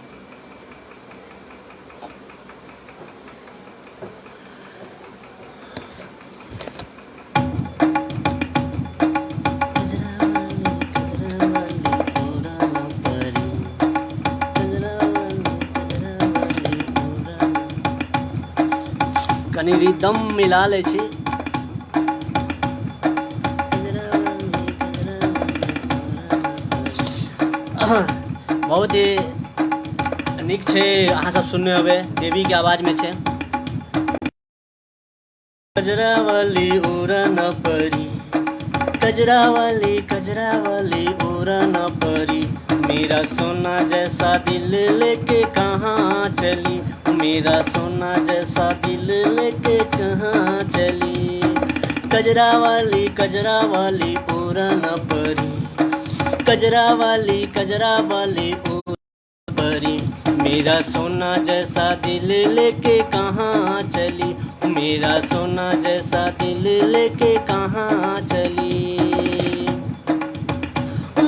कनि रिदम मिला लै छी। बहुत ही नीक छै, अहाँ सब सुनने होबै, देवी के आवाज में छै। कजरा वाली उड़ा न परी, कजरा वाली, कजरा वाली उड़ा न परी, मेरा सोना जैसा दिल लेके कहाँ चली, मेरा सोना जैसा दिल लेके कहाँ चली, कजरा वाली, कजरा वाली उड़ा न परी, कजरा वाली, कजरा वाली परी, मेरा सोना जैसा दिल लेके कहाँ चली, मेरा सोना जैसा दिल लेके कहाँ चली,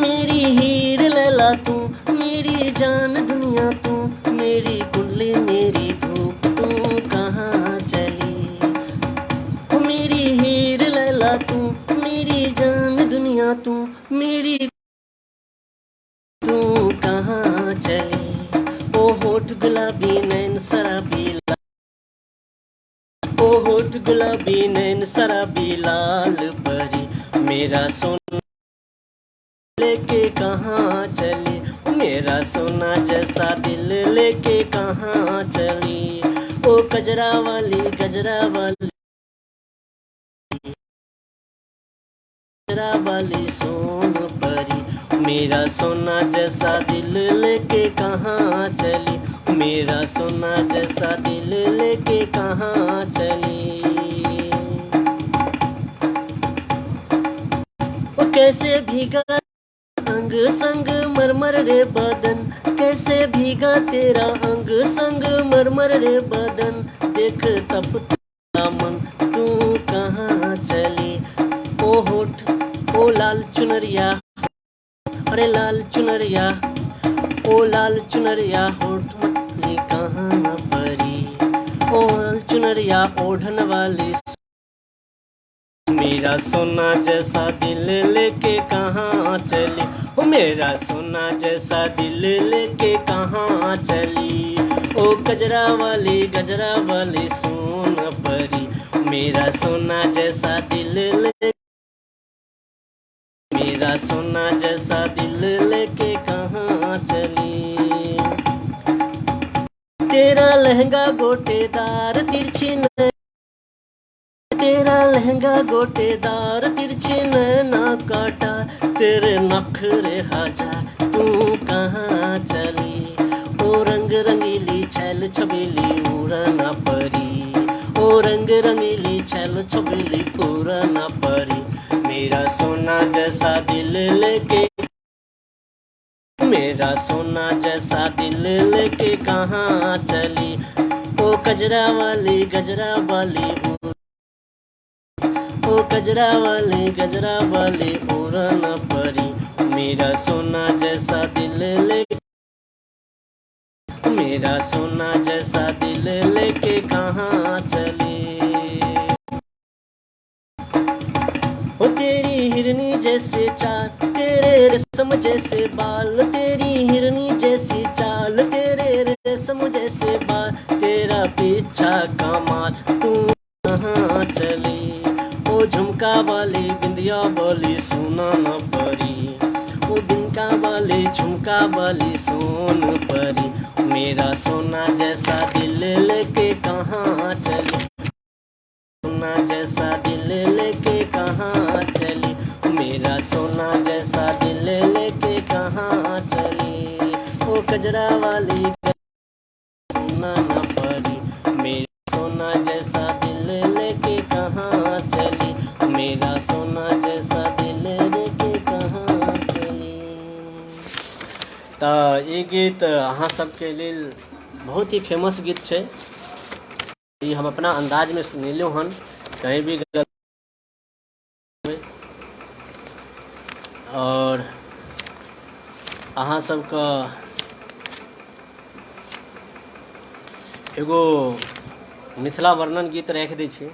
मेरी हीर लैला तू, मेरी जान दुनिया तू, मेरी कुंडली मेरी धूप तू कहाँ चली, मेरी हीर लैला तू, मेरी जान दुनिया तू, मेरी तू कहाँ चली, ओ होठ गुलाबी नैन शराबी, ओ होठ गुलाबी नैन शराबी लाल परी, मेरा सोना लेके कहाँ चली, मेरा सोना जैसा दिल लेके कहाँ चली, ओ कजरा वाली, कजरा वाली, कजरा वाली सोन परी, मेरा सोना जैसा दिल लेके कहाँ चली, मेरा सोना जैसा दिल लेके कहाँ चली, ओ कैसे भीगा अंग संग मरमर रे बदन, कैसे भीगा तेरा अंग संग मरमर रे बदन, देख तप मन तू कहाँ चली, ओ होठ ओ लाल चुनरिया, अरे लाल चुनरिया, ओ लाल चुनरिया होठ मतली कहाँ न परी, ओ लाल चुनरिया ओढ़न वाली, मेरा सोना जैसा दिल लेके कहाँ चली, ओ मेरा सोना जैसा दिल लेके कहाँ चली, ओ गजरा वाली गजरा वाली सोन परी, मेरा सोना जैसा दिल ले, मेरा सोना जैसा दिल लेके कहाँ चली। तेरा लहंगा गोटेदार तिरछी न, तेरा लहंगा गोटेदार तिरछी नैना काटा, तेरे नखरे हजार तू कहाँ चली, ओ रंग रंगीली छैल छबीली उड़ना परी, ओ रंग रंगीली छैल छबीली उड़ना परी, मेरा सोना जैसा दिल लेके, मेरा सोना जैसा दिल लेके कहाँ चली, ओ गजरा वाली गजरा वाली, ओ गजरा वाली गजरा वाली उड़ना परी, मेरा सोना जैसा दिल ले, मेरा सोना जैसा दिल लेके कहाँ चली। ओ तेरी हिरनी जैसे चाल, तेरे रेशम जैसे बाल, तेरी हिरनी जैसी चाल, तेरे रेशम जैसे बाल, तेरा पीछा कमाल तू कहाँ चली, ओ झुमका वाली बिंदिया वाली सोना न परी, ओ बिंका वाली झुमका वाली सोन परी, मेरा सोना जैसा दिल लेके कहाँ चली, सोना जैसा दिल लेके कहाँ चली, मेरा सोना जैसा दिल लेके कहाँ चली, ओ कजरा वाली सोना न परी, मेरा सोना जैसा दिल लेके कहाँ चली, मेरा सोना जैसा दिल लेके कहाँ चली। तऽ ई गीत अहाँ सबके लेल बहुत ही फेमस गीत छै। ई हम अपना अंदाजमे सुनेलहुँ हन, कहीं भी गलत आओर अहाँ सबके एगो मिथिला वर्णन गीत राखि दै छी।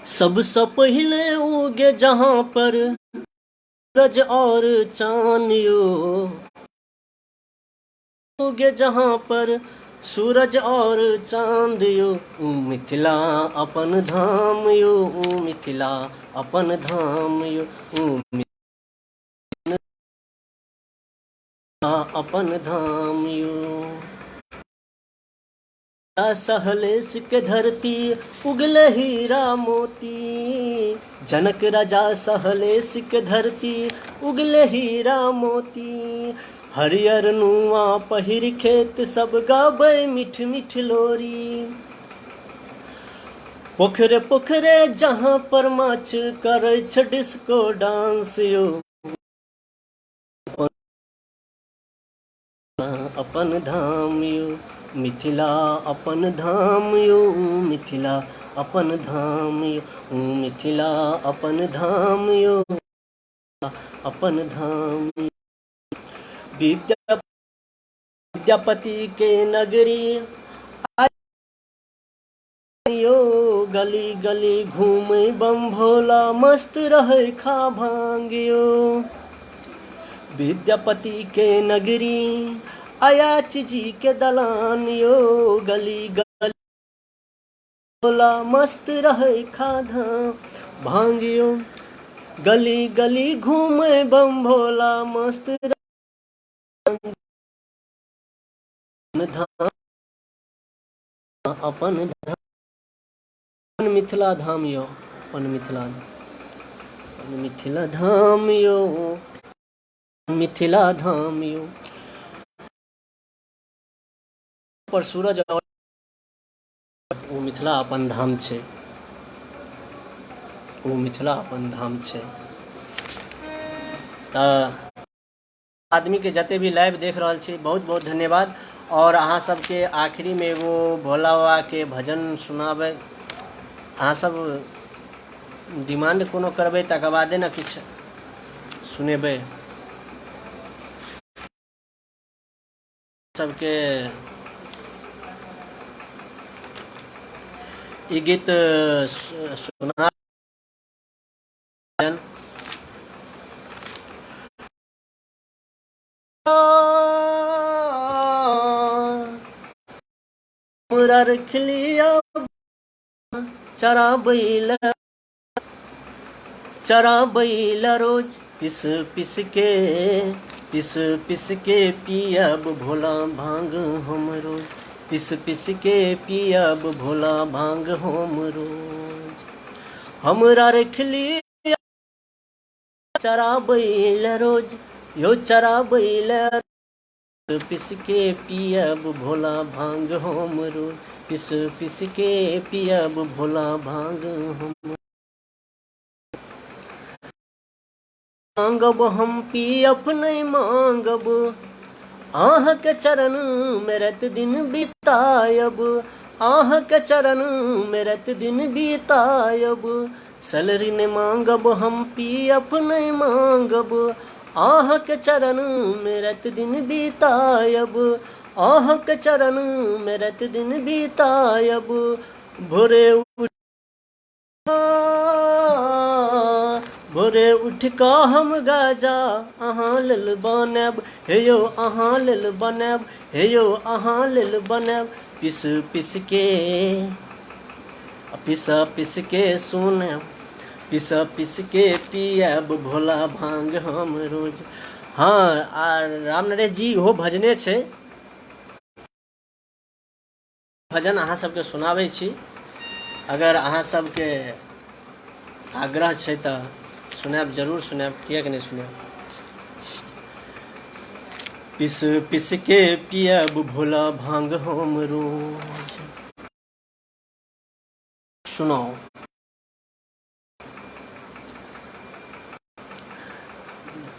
सबसँ पहिले उगे जहाँ पर सूरज और चान यो, उगे जहाँ पर सूरज और चांद यो, ऊ मिथिला अपन धाम यो, ऊ मिथिला अपन धाम यो, ऊ मिथिला अपन धाम यो। सहलेश के धरती उगले हीरा मोती, जनक राजा सहलेश के धरती उगले हीरा मोती, हरियर नुआ पहिर खेत सब गाबै मिठ मिठ लोरी, पोखरे पोखरे जहाँ पर माछ करै छ डिस्को डांस यो, अपन धाम यो मिथिला अपन धाम यो, मिथिला अपन धाम यो, मिथिला अपन धाम यो, अपन धाम। विद्यापति के नगरी यो, गली गली घूमे बम भोला मस्त रहे खा भांग यो, विद्यापति के नगरी अयाच जी के दलान यो, गली गली भोला मस्त रहे खा भांग यो, गली गली घूमे बम भोला मस्त धाम अपन धाम, अपन मिथिला धाम यो, अपन मिथिला, अपन मिथिला धाम यो, मिथिला धाम यो। पर सूरज और ओ मिथिला अपन धाम छै, ओ मिथिला अपन धाम छै। तऽ आदमीके जते भी लाइव देख रहल छी बहुत बहुत धन्यवाद। और अहाँ सबके आखिरी में एगो भोला बाबा के भजन सुनाबै, अहाँ सब डिमांड कोनो करबै तकर बादे ने किछु सुनेबै। सबके ई गीत सुना हमरा रखलिया चराबै लए, चराबै लए रोज पिस पिस के, पिस पिस के पियब भोला भांग हम रोज, पिस पिस के पियब भोला भांग हम रोज। हमरा रखली चराबै लए रोज, यो चराबै लए पिस के पियब भोला भांग हम रोज, पिस पिस के पियब भोला भांग हम। मांगब हम पियब नहीं मांगब, अहाँके चरण में रात दिन बितायब, अहाँके चरण में रात दिन बितायब। सैलरी नहीं मांगब हम पियब नहीं मांगब, अहाँके चरण में रात दिन बितायब, अहाँके चरण में रात दिन बितायब। भोरे उठ, भोरे उठ कऽ हम गाजा अहाँ लेल बनायब, हे यौ अहाँ लेल बनायब, हे यौ अहाँ लेल बनायब। पिस पिस के, पिस पिस के सुनब, पिस पिस के पियब भोला भांग हम रोज। हँ, आ राम नरेश जी ओहो भजने छै, भजन अहाँ सबके सुनाबै छी। अगर अहाँ सबके आग्रह छै तऽ सुनायब, जरूर सुनायब, किएक नहि सुनायब। पिस पिस के पियब भोला भांग हम रोज। सुनाउ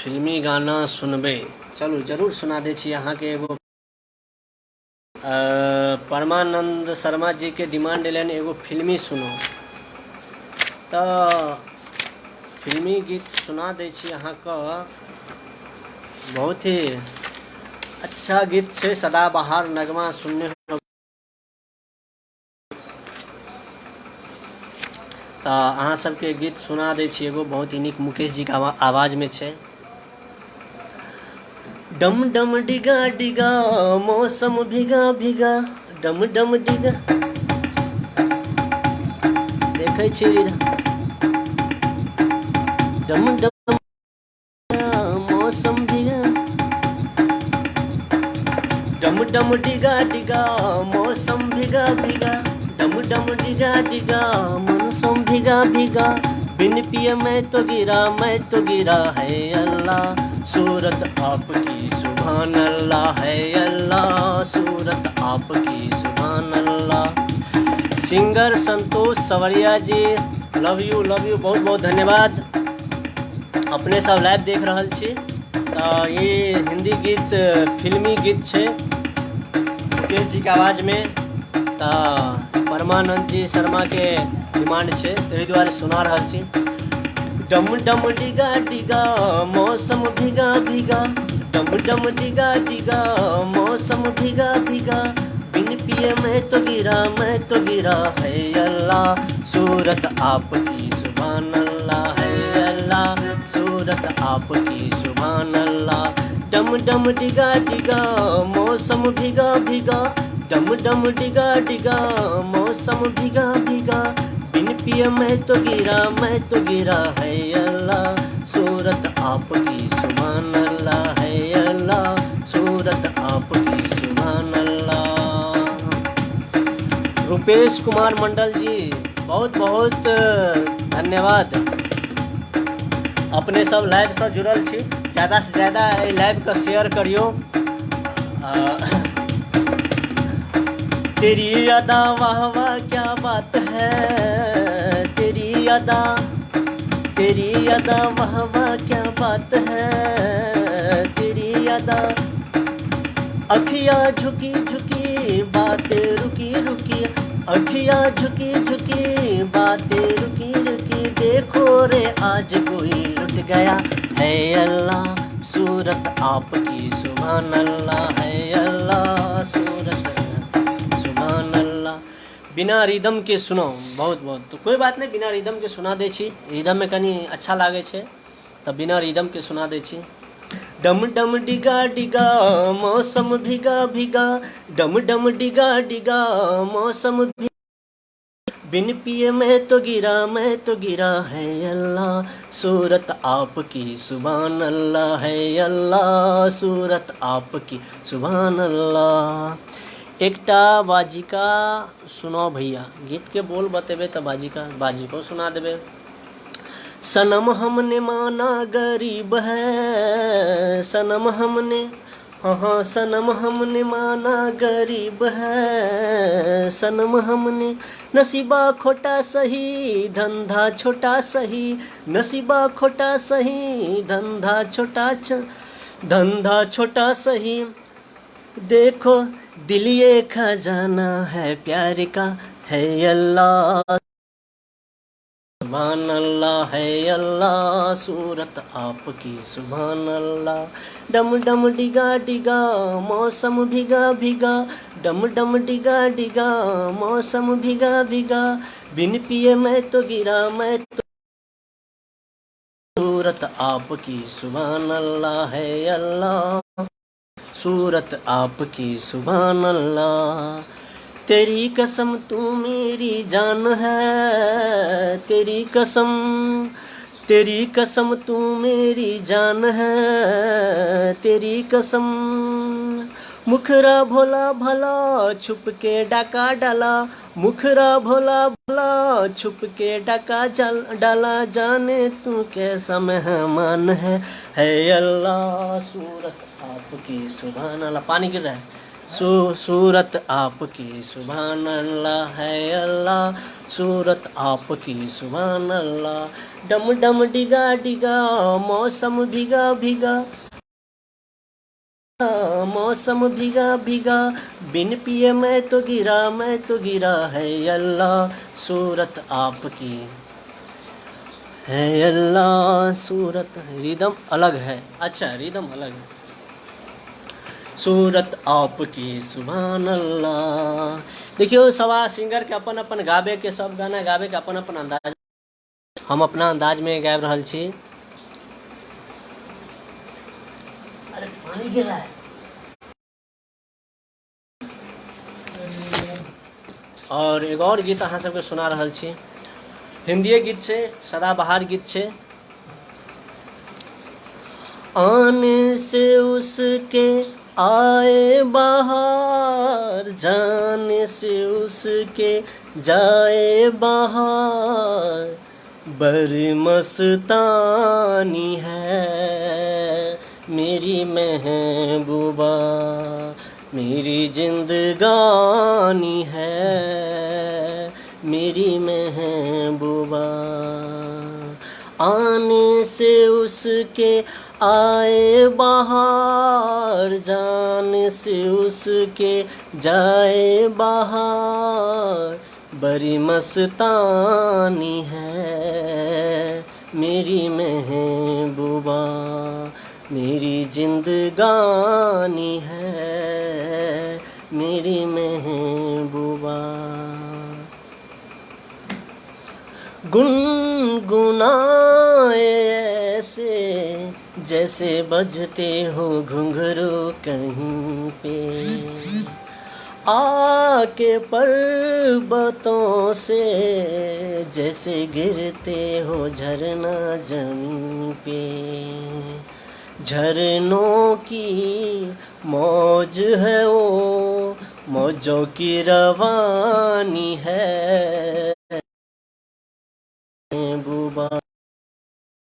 फिल्मी गाना सुनबै, चलू जरूर सुना दै छी अहाँके एगो। परमानंद शर्मा जी के डिमांड एलनि एगो फिल्मी सुनो, तऽ फिल्मी गीत सुना दै छी अहाँके। बहुत ही अच्छा गीत छै, सदाबहार नगमा सुनने। तऽ अहाँ सबके गीत सुना दै छी एगो बहुत ही नीक, मुकेश जीके आवाजमे छै। डम डम डिगा डिगा मौसम भीगा भीगा, डम डम डिगा देखै छी, डम डम मौसम भीगा, डम डम डिगा डिगा मौसम भीगा भीगा, डम डम डिगा डिगा मौसम भीगा भीगा। बिन पिए मैं तो गिरा, मैं तो गिरा है अल्लाह, सूरत आपकी सुभान अल्लाह है अल्लाह, सूरत आपकी सुभान अल्लाह। Singer Santosh Sawariya ji, love you, love you, बहुत बहुत धन्यवाद। अपने सब लाइव देख रहल छी तऽ ई हिंदी गीत फिल्मी गीत छै मुकेश जी के आवाज में, तऽ परमानंद जी शर्मा के डिमांड छै ताहि दुआरे सुना रहल छी। डम डम डिगा डिगा मौसम भीगा भीगा, डम डम डिगा डिगा मौसम भीगा भीगा। बिन पिए मैं तो गिरा, मैं तो गिरा है अल्लाह, सूरत आपकी सुभान अल्लाह है अल्लाह, सूरत आपकी सुभान अल्लाह। डम डम डिगा डिगा मौसम भीगा भीगा, डम डम डिगा डिगा मौसम भीगा भीगा। बिन पिए मैं तो गिरा, मैं तो गिरा है अल्लाह, सूरत आपकी सुभान अल्लाह है अल्लाह, सूरत आपकी सुभान अल्लाह। रुपेश कुमार मंडल जी, बहुत बहुत धन्यवाद। अपने सब लाइव से जुड़ल छी, ज़्यादा से ज़्यादा एहि लाइव के शेयर करियो। तेरी अदा वाह वाह क्या बात है, तेरी अदा, तेरी अदा वाह वाह क्या बात है, तेरी अदा। अखियाँ झुकी झुकी बातें रुकी रुकी, अखियाँ झुकी झुकी बातें रुकी रुकी। देख रे आज कोई लुट गया है अल्लाह सूरत आपकी सुभान अल्लाह है अल्लाह सूरत सुभान अल्लाह। बिना रिदम के सुनो बहुत बहुत, तो कोई बात नहीं, बिना रिदम के सुना दै छी, रिदम में कनी अच्छा लागै छै तऽ बिना रिदम के सुना दै छी। डम डम डिगा डिगा मौसम भीगा भीगा, डम डम डिगा डिगा मौसम बिन पिए मैं तो गिरा मैं तो गिरा है अल्लाह सूरत आपकी सुभान अल्लाह है अल्लाह सूरत आपकी सुभान अल्लाह। एकटा बाजिका सुनो भैया, गीत के बोल बतेबे तऽ बाजिका बाजिको सुना देबे। सनम हमने माना गरीब है, सनम हमने हाँ हाँ सनम हमने माना गरीब है, सनम हमने नसीबा खोटा सही धंधा छोटा सही, नसीबा खोटा सही धंधा छोटा धंधा छोटा सही, देखो दिल ये खजाना है प्यार का है अल्लाह सुभान अल्लाह है अल्लाह सूरत आपकी सुभान अल्लाह। डम डम डिगा डिगा मौसम भीगा भीगा, डम डम डिगा डिगा मौसम भीगा भीगा, बिन पिए मैं तो गिरा मैं तो सूरत आपकी सुभान अल्लाह है अल्लाह सूरत आपकी सुभान अल्लाह। तेरी कसम तू मेरी जान है, तेरी कसम तेरी कसम तू मेरी जान है, तेरी कसम मुखरा भोला भला छुप के डाका डाला, मुखरा भोला भला छुप के डाका डाला, जाने तू कैसा मेहमान है अल्लाह सूरत आपकी सुभान अल्लाह। पानी गिर रहा है। सूरत आपकी सुभान अल्लाह है अल्लाह सूरत आपकी सुभान अल्लाह। डम डम डिगा डिगा मौसम भीगा भीगा, मौसम भीगा भीगा, बिन पिए मैं तो गिरा मैं तो गिरा है अल्लाह सूरत आपकी है अल्लाह सूरत। रिदम अलग है, अच्छा रिदम अलग है। सूरत आपकी सुभान अल्लाह। देखियो सवा सिंगर के अपन अपन गाबे के सब गाना गाबे के अपन अपन अंदाज, हम अपना अंदाज में गाबि रहल छी। अरे पानी गिर रहा है। और एगो और गीत अहाँ सबके सुना रहल छी, हिंदीए गीत छै, सदाबहार गीत छै। आने से उसके आए बाहर, जाने से उसके जाए बाहर, बड़ी मस्तानी है मेरी महबूबा मेरी जिंदगानी है मेरी महबूबा। आने से उसके आए बाहर, जाने से उसके जाए बाहर, बड़ी मस्तानी है मेरी महबूबा मेरी जिंदगानी है मेरी महबूबा। गुनगुनाए ऐसे जैसे बजते हो घुंघरू कहीं पे, आके पर्वतों से जैसे गिरते हो झरना जमीन पे, झरनों की मौज है वो मौजों की रवानी है महबूबा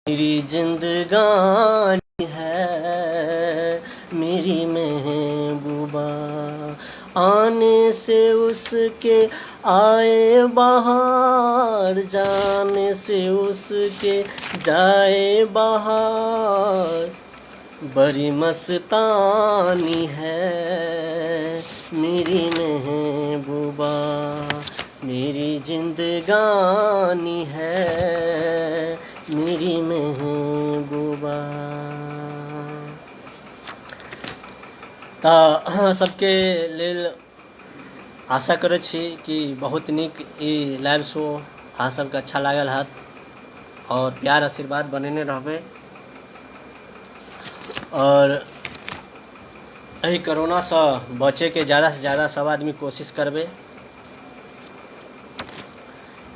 मेरी जिंदगानी है मेरी महबूबा। आने से उसके आए बाहर, जाने से उसके जाए बाहर, बड़ी मस्तानी है मेरी महबूबा मेरी जिंदगानी है मेरी महबूबा। तऽ अहाँ सबके लेल आशा करै छी कि बहुत नीक ई लाइव शो अहाँ सबके अच्छा लागल हैत आओर प्यार आशीर्वाद बनेने रहबै। आओर एहि कोरोनासँ बचैके ज्यादासँ ज्यादा सब आदमी कोशिश करबै,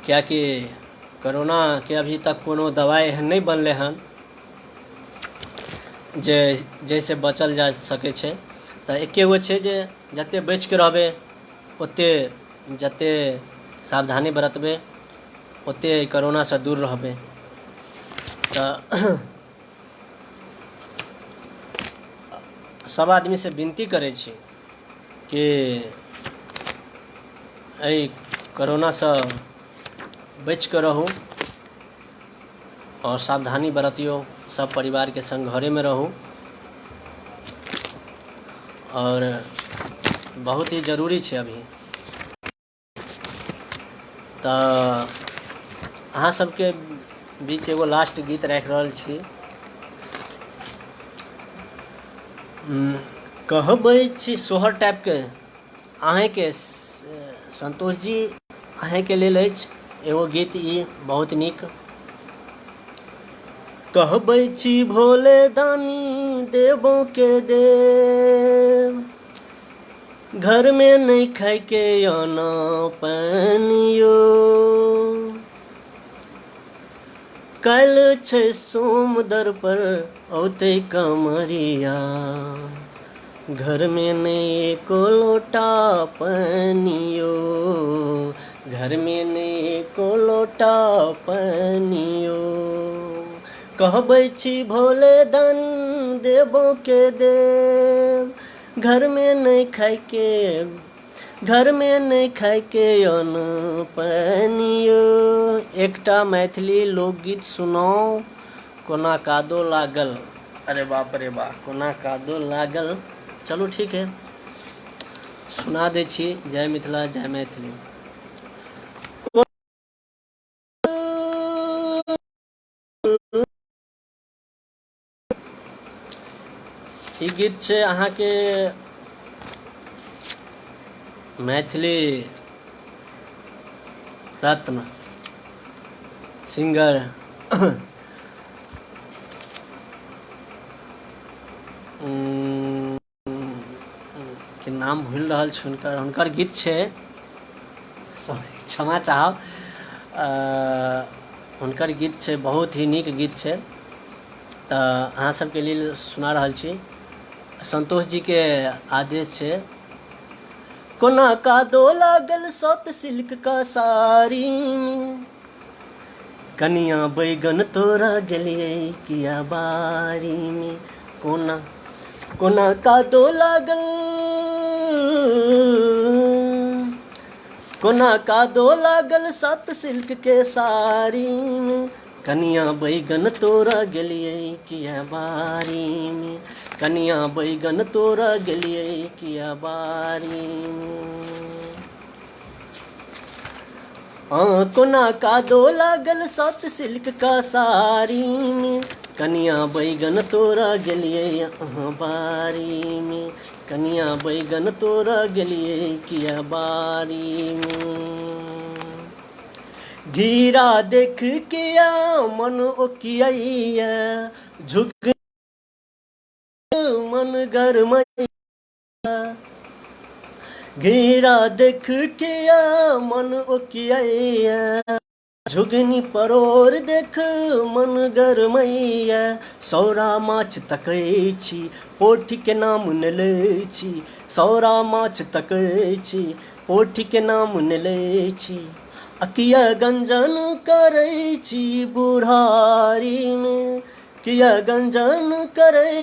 किएकि कोरोनाके अभी तक कोनो दवाइ एहन नहि बनलै हन जे जाहिसँ बचल जा सकै छै। तऽ एके गो छै जे जतेक बचिके रहबै ओतेक, जतेक सावधानी बरतबै ओतेक कोरोनासँ दूर रहबै। तऽ सब आदमीसँ विनती करै छी कि एहि कोरोनासँ बचिके रहू आओर सावधानी बरतियौ, सब परिवारके संग घरेमे रहू आओर बहुत ही जरूरी छै अभी। तऽ अहाँ सबके बीच एगो लास्ट गीत राखि रहल छी। कहबै छी सोहर टाइपके अहीँके संतोष जी अहीँके लेल अछि एगो गीत ई बहुत नीक। कहबै छी भोले दानी देबो के देव, घरमे नहि खाइके अना पानियो, काल्हि छै सोम दर पर औतै कमरिया, घरमे नहि एको लोटा पानियो, घरमे नहि एको लोटा पानियो। कहबै छी भोले दानी देबो के देव, घरमे नहि खाइके, घरमे नहि खाइके अन्न पानियो। एकटा मैथिली लोकगीत सुनाउ कोना कादो लागल। अरे बाप रे बा, कोना कादो लागल। चलू ठीक है, सुना दै छी। जय मिथिला जय मैथिली। ई गीत छै अहाँके मैथिली रत्न सिंगर के नाम भूलि रहल छी हुनकर, हुनकर गीत छै, सॉरी क्षमा चाहब, हुनकर गीत छै, बहुत ही नीक गीत छै। तऽ अहाँ सबके लेल सुना रहल छी। संतोष जीके आदेश छै। कोना कादो लागल सत सिल्क का साड़ी में, कनिया बैगन तोरा गेलियै किया बारी में, कोना कोना कादो लागल, कोना कादो लागल सत सिल्क के साड़ी में, कनिया बैगन तोरा गेलियै किया बारी में, कनिया बैगन तोरा गेलियै किया बारी में। हाँ कोना कादो लागल सत सिल्क का साड़ी में, कनिया बैगन तोरा गेलियै अहाँ बारी में, कनिया बैगन तोरा गेलियै किया बारी में। घीरा देख के आ मन ओकिया, झुक मन गरमैया, घेरा देख के आ मन ओकिया, झुगनी परोर देख मन गरमैया, सौरा माछ तकै छी पोठी के नाम ने लै छी, सौरा माछ तकै छी पोठी के नाम ने लै छी, आ किया गंजन करै छी बुढ़ारी में, किया गंजन करै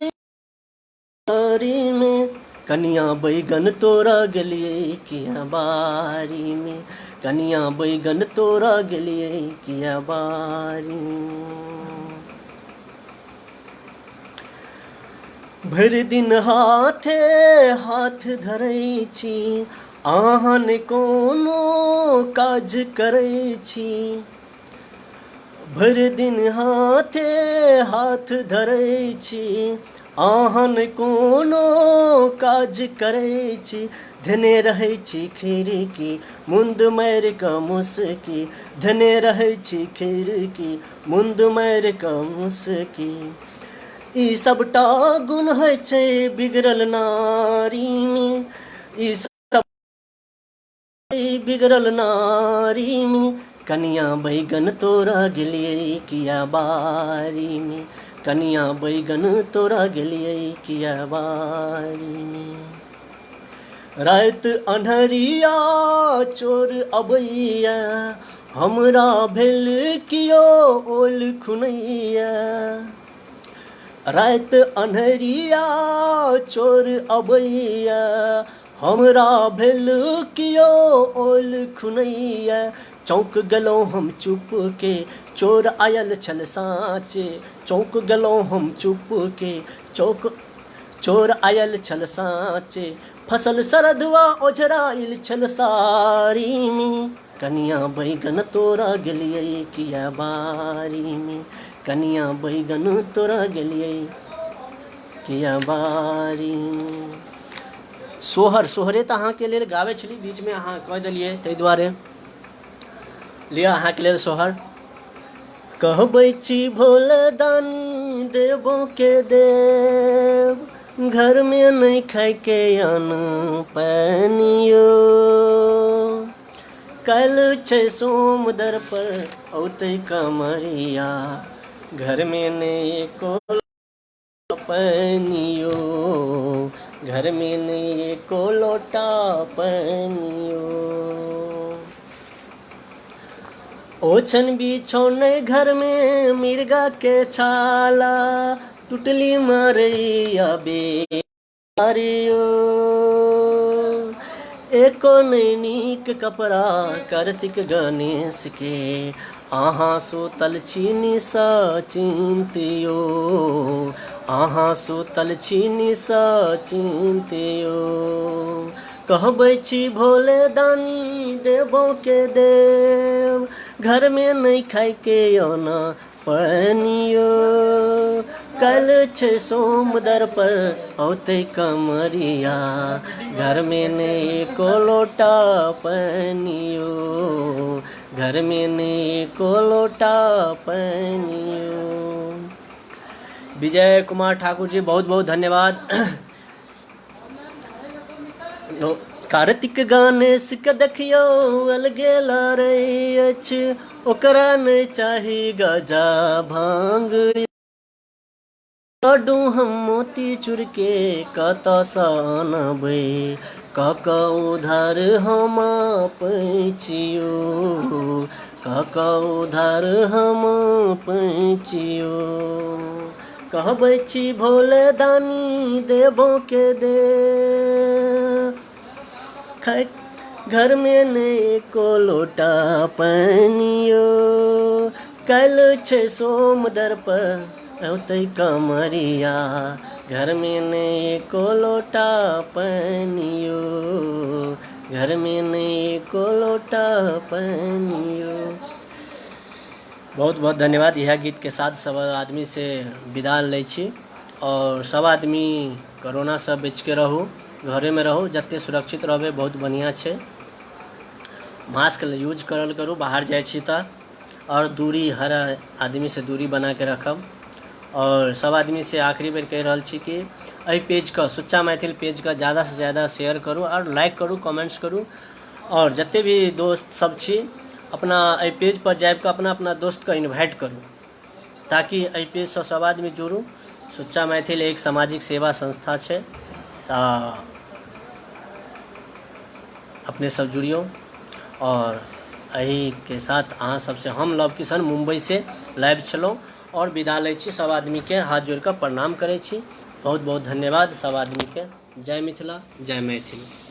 बारी में, कनिया बैगन तोरा गेलियै किया बारी में, कनिया बैगन तोरा गेलियै किया बारी में। भरि दिन हाथे हाथ धरै छी, अहाँ ने कोनो काज करै छी, भरि दिन हाथे हाथ धरै छी, अहाँ नहि कोनो काज करै छी। धेने रहै छी खिड़की मुन्द मारि कऽ मुसकी, धेने रहै छी खिड़की मुन्द मारि कऽ मुसकी। ई सबटा गुण होइ छै बिगड़ल नारीमे, ई सब बिगड़ल नारीमे। कनिया बैगन तोरा गेलियै किया बारीमे, कनिया बैगन तोरा गेलियै किया बारीमे। राति अन्हरिया चोर अबैया, हमरा भेल कियो ओल खुनैया। राति अन्हरिया चोर अबैया, हमरा भेल कियो ओल खुनैया। चौंक गेलहुँ हम चुप के, चोर आयल छल साँचे। चौंक गेलहुँ हम चुप के, चौक चोर आयल छल साँचे। फसल सरदुआ ओझराइल छल सारीमे, कनिया बैगन तोरा गेलियै किया बारीमे। कनिया बैगन तोरा गेलियै किया बारीमे। सोहर, सोहरे तऽ अहाँके लेल गाबै छली, बीचमे अहाँ कहि देलियै ताहि दुआरे। लिअ अहाँके लेल सोहर। कहबै छी भोले दानी देबो के देव, घरमे नहि खाइके अन्न पानियो। काल्हि छै सोम दर पर औतै कमरिया, घरमे नहि एको पानियो, घरमे नहि एको लोटा पानियो। ओछन बिछौन घरमे मिर्गा के छाला, टुटली मरैया बेरियो। एको नहि नीक कपड़ा कार्तिक गणेश के, अहाँ सुतल छी निश्चिन्त यो, अहाँ सुतल छी निश्चिन्त यो। कहबै छी भोले दानी देबो के देव, घरमे नहि खाइके अन्न पानियो। काल्हि छै सोम दर पर औतै कमरिया, घरमे नहि एको लोटा पानियो, घरमे नहि एको लोटा पानियो। विजय कुमार ठाकुर जी बहुत बहुत धन्यवाद। कार्तिक गणेश के देखियौ अलगे लड़ै अछि, ओकरा नहि चाही गजा भांग। लड्डू हम मोती चूर के कतऽसँ अनबै, कऽ कऽ उधार हम पैचियो, कऽ कऽ उधार हम पैचियो। कहबै छी भोले दानी देबो के दे, घरमे नहि एको लोटा पानियो। काल्हि छै सोम दर पर औतै कमरिया, घरमे नहि एको लोटा पानियो, घरमे नहि एको लोटा पानियो। बहुत बहुत धन्यवाद। इएह गीतके साथ सब आदमीसँ विदा लै छी आओर सब आदमी कोरोनासँ बचिके रहू, घरेमे रहू, जते सुरक्षित रहबै बहुत बढ़िआँ छै। मास्क यूज करल करू बाहर जाइ छी तऽ, आओर दूरी हर आदमीसँ दूरी बनाके रखब। आओर सब आदमीसँ आखिरी बेर कहि रहल छी कि एहि पेजके सुच्चा मैथिल पेजके ज्यादासँ ज्यादा शेयर करू आओर लाइक करू, कमेन्ट्स करू। आओर जते भी दोस्त सब छी अपना एहि पेज पर जाबि कऽ अपना अपना दोस्तके इन्वाइट करू ताकि एहि पेजसँ सब आदमी जुड़ू। सुच्चा मैथिल एक सामाजिक सेवा संस्था छै, तऽ अपने सब जुड़ियौ। आओर एहिके साथ अहाँ सबसँ हम लव किशन मुम्बईसँ लाइव छलहुँ आओर विदा लै छी। सब आदमीके हाथ जोड़ि कऽ प्रणाम करै छी। बहुत बहुत धन्यवाद सब आदमीके। जय मिथिला, जय मैथिली।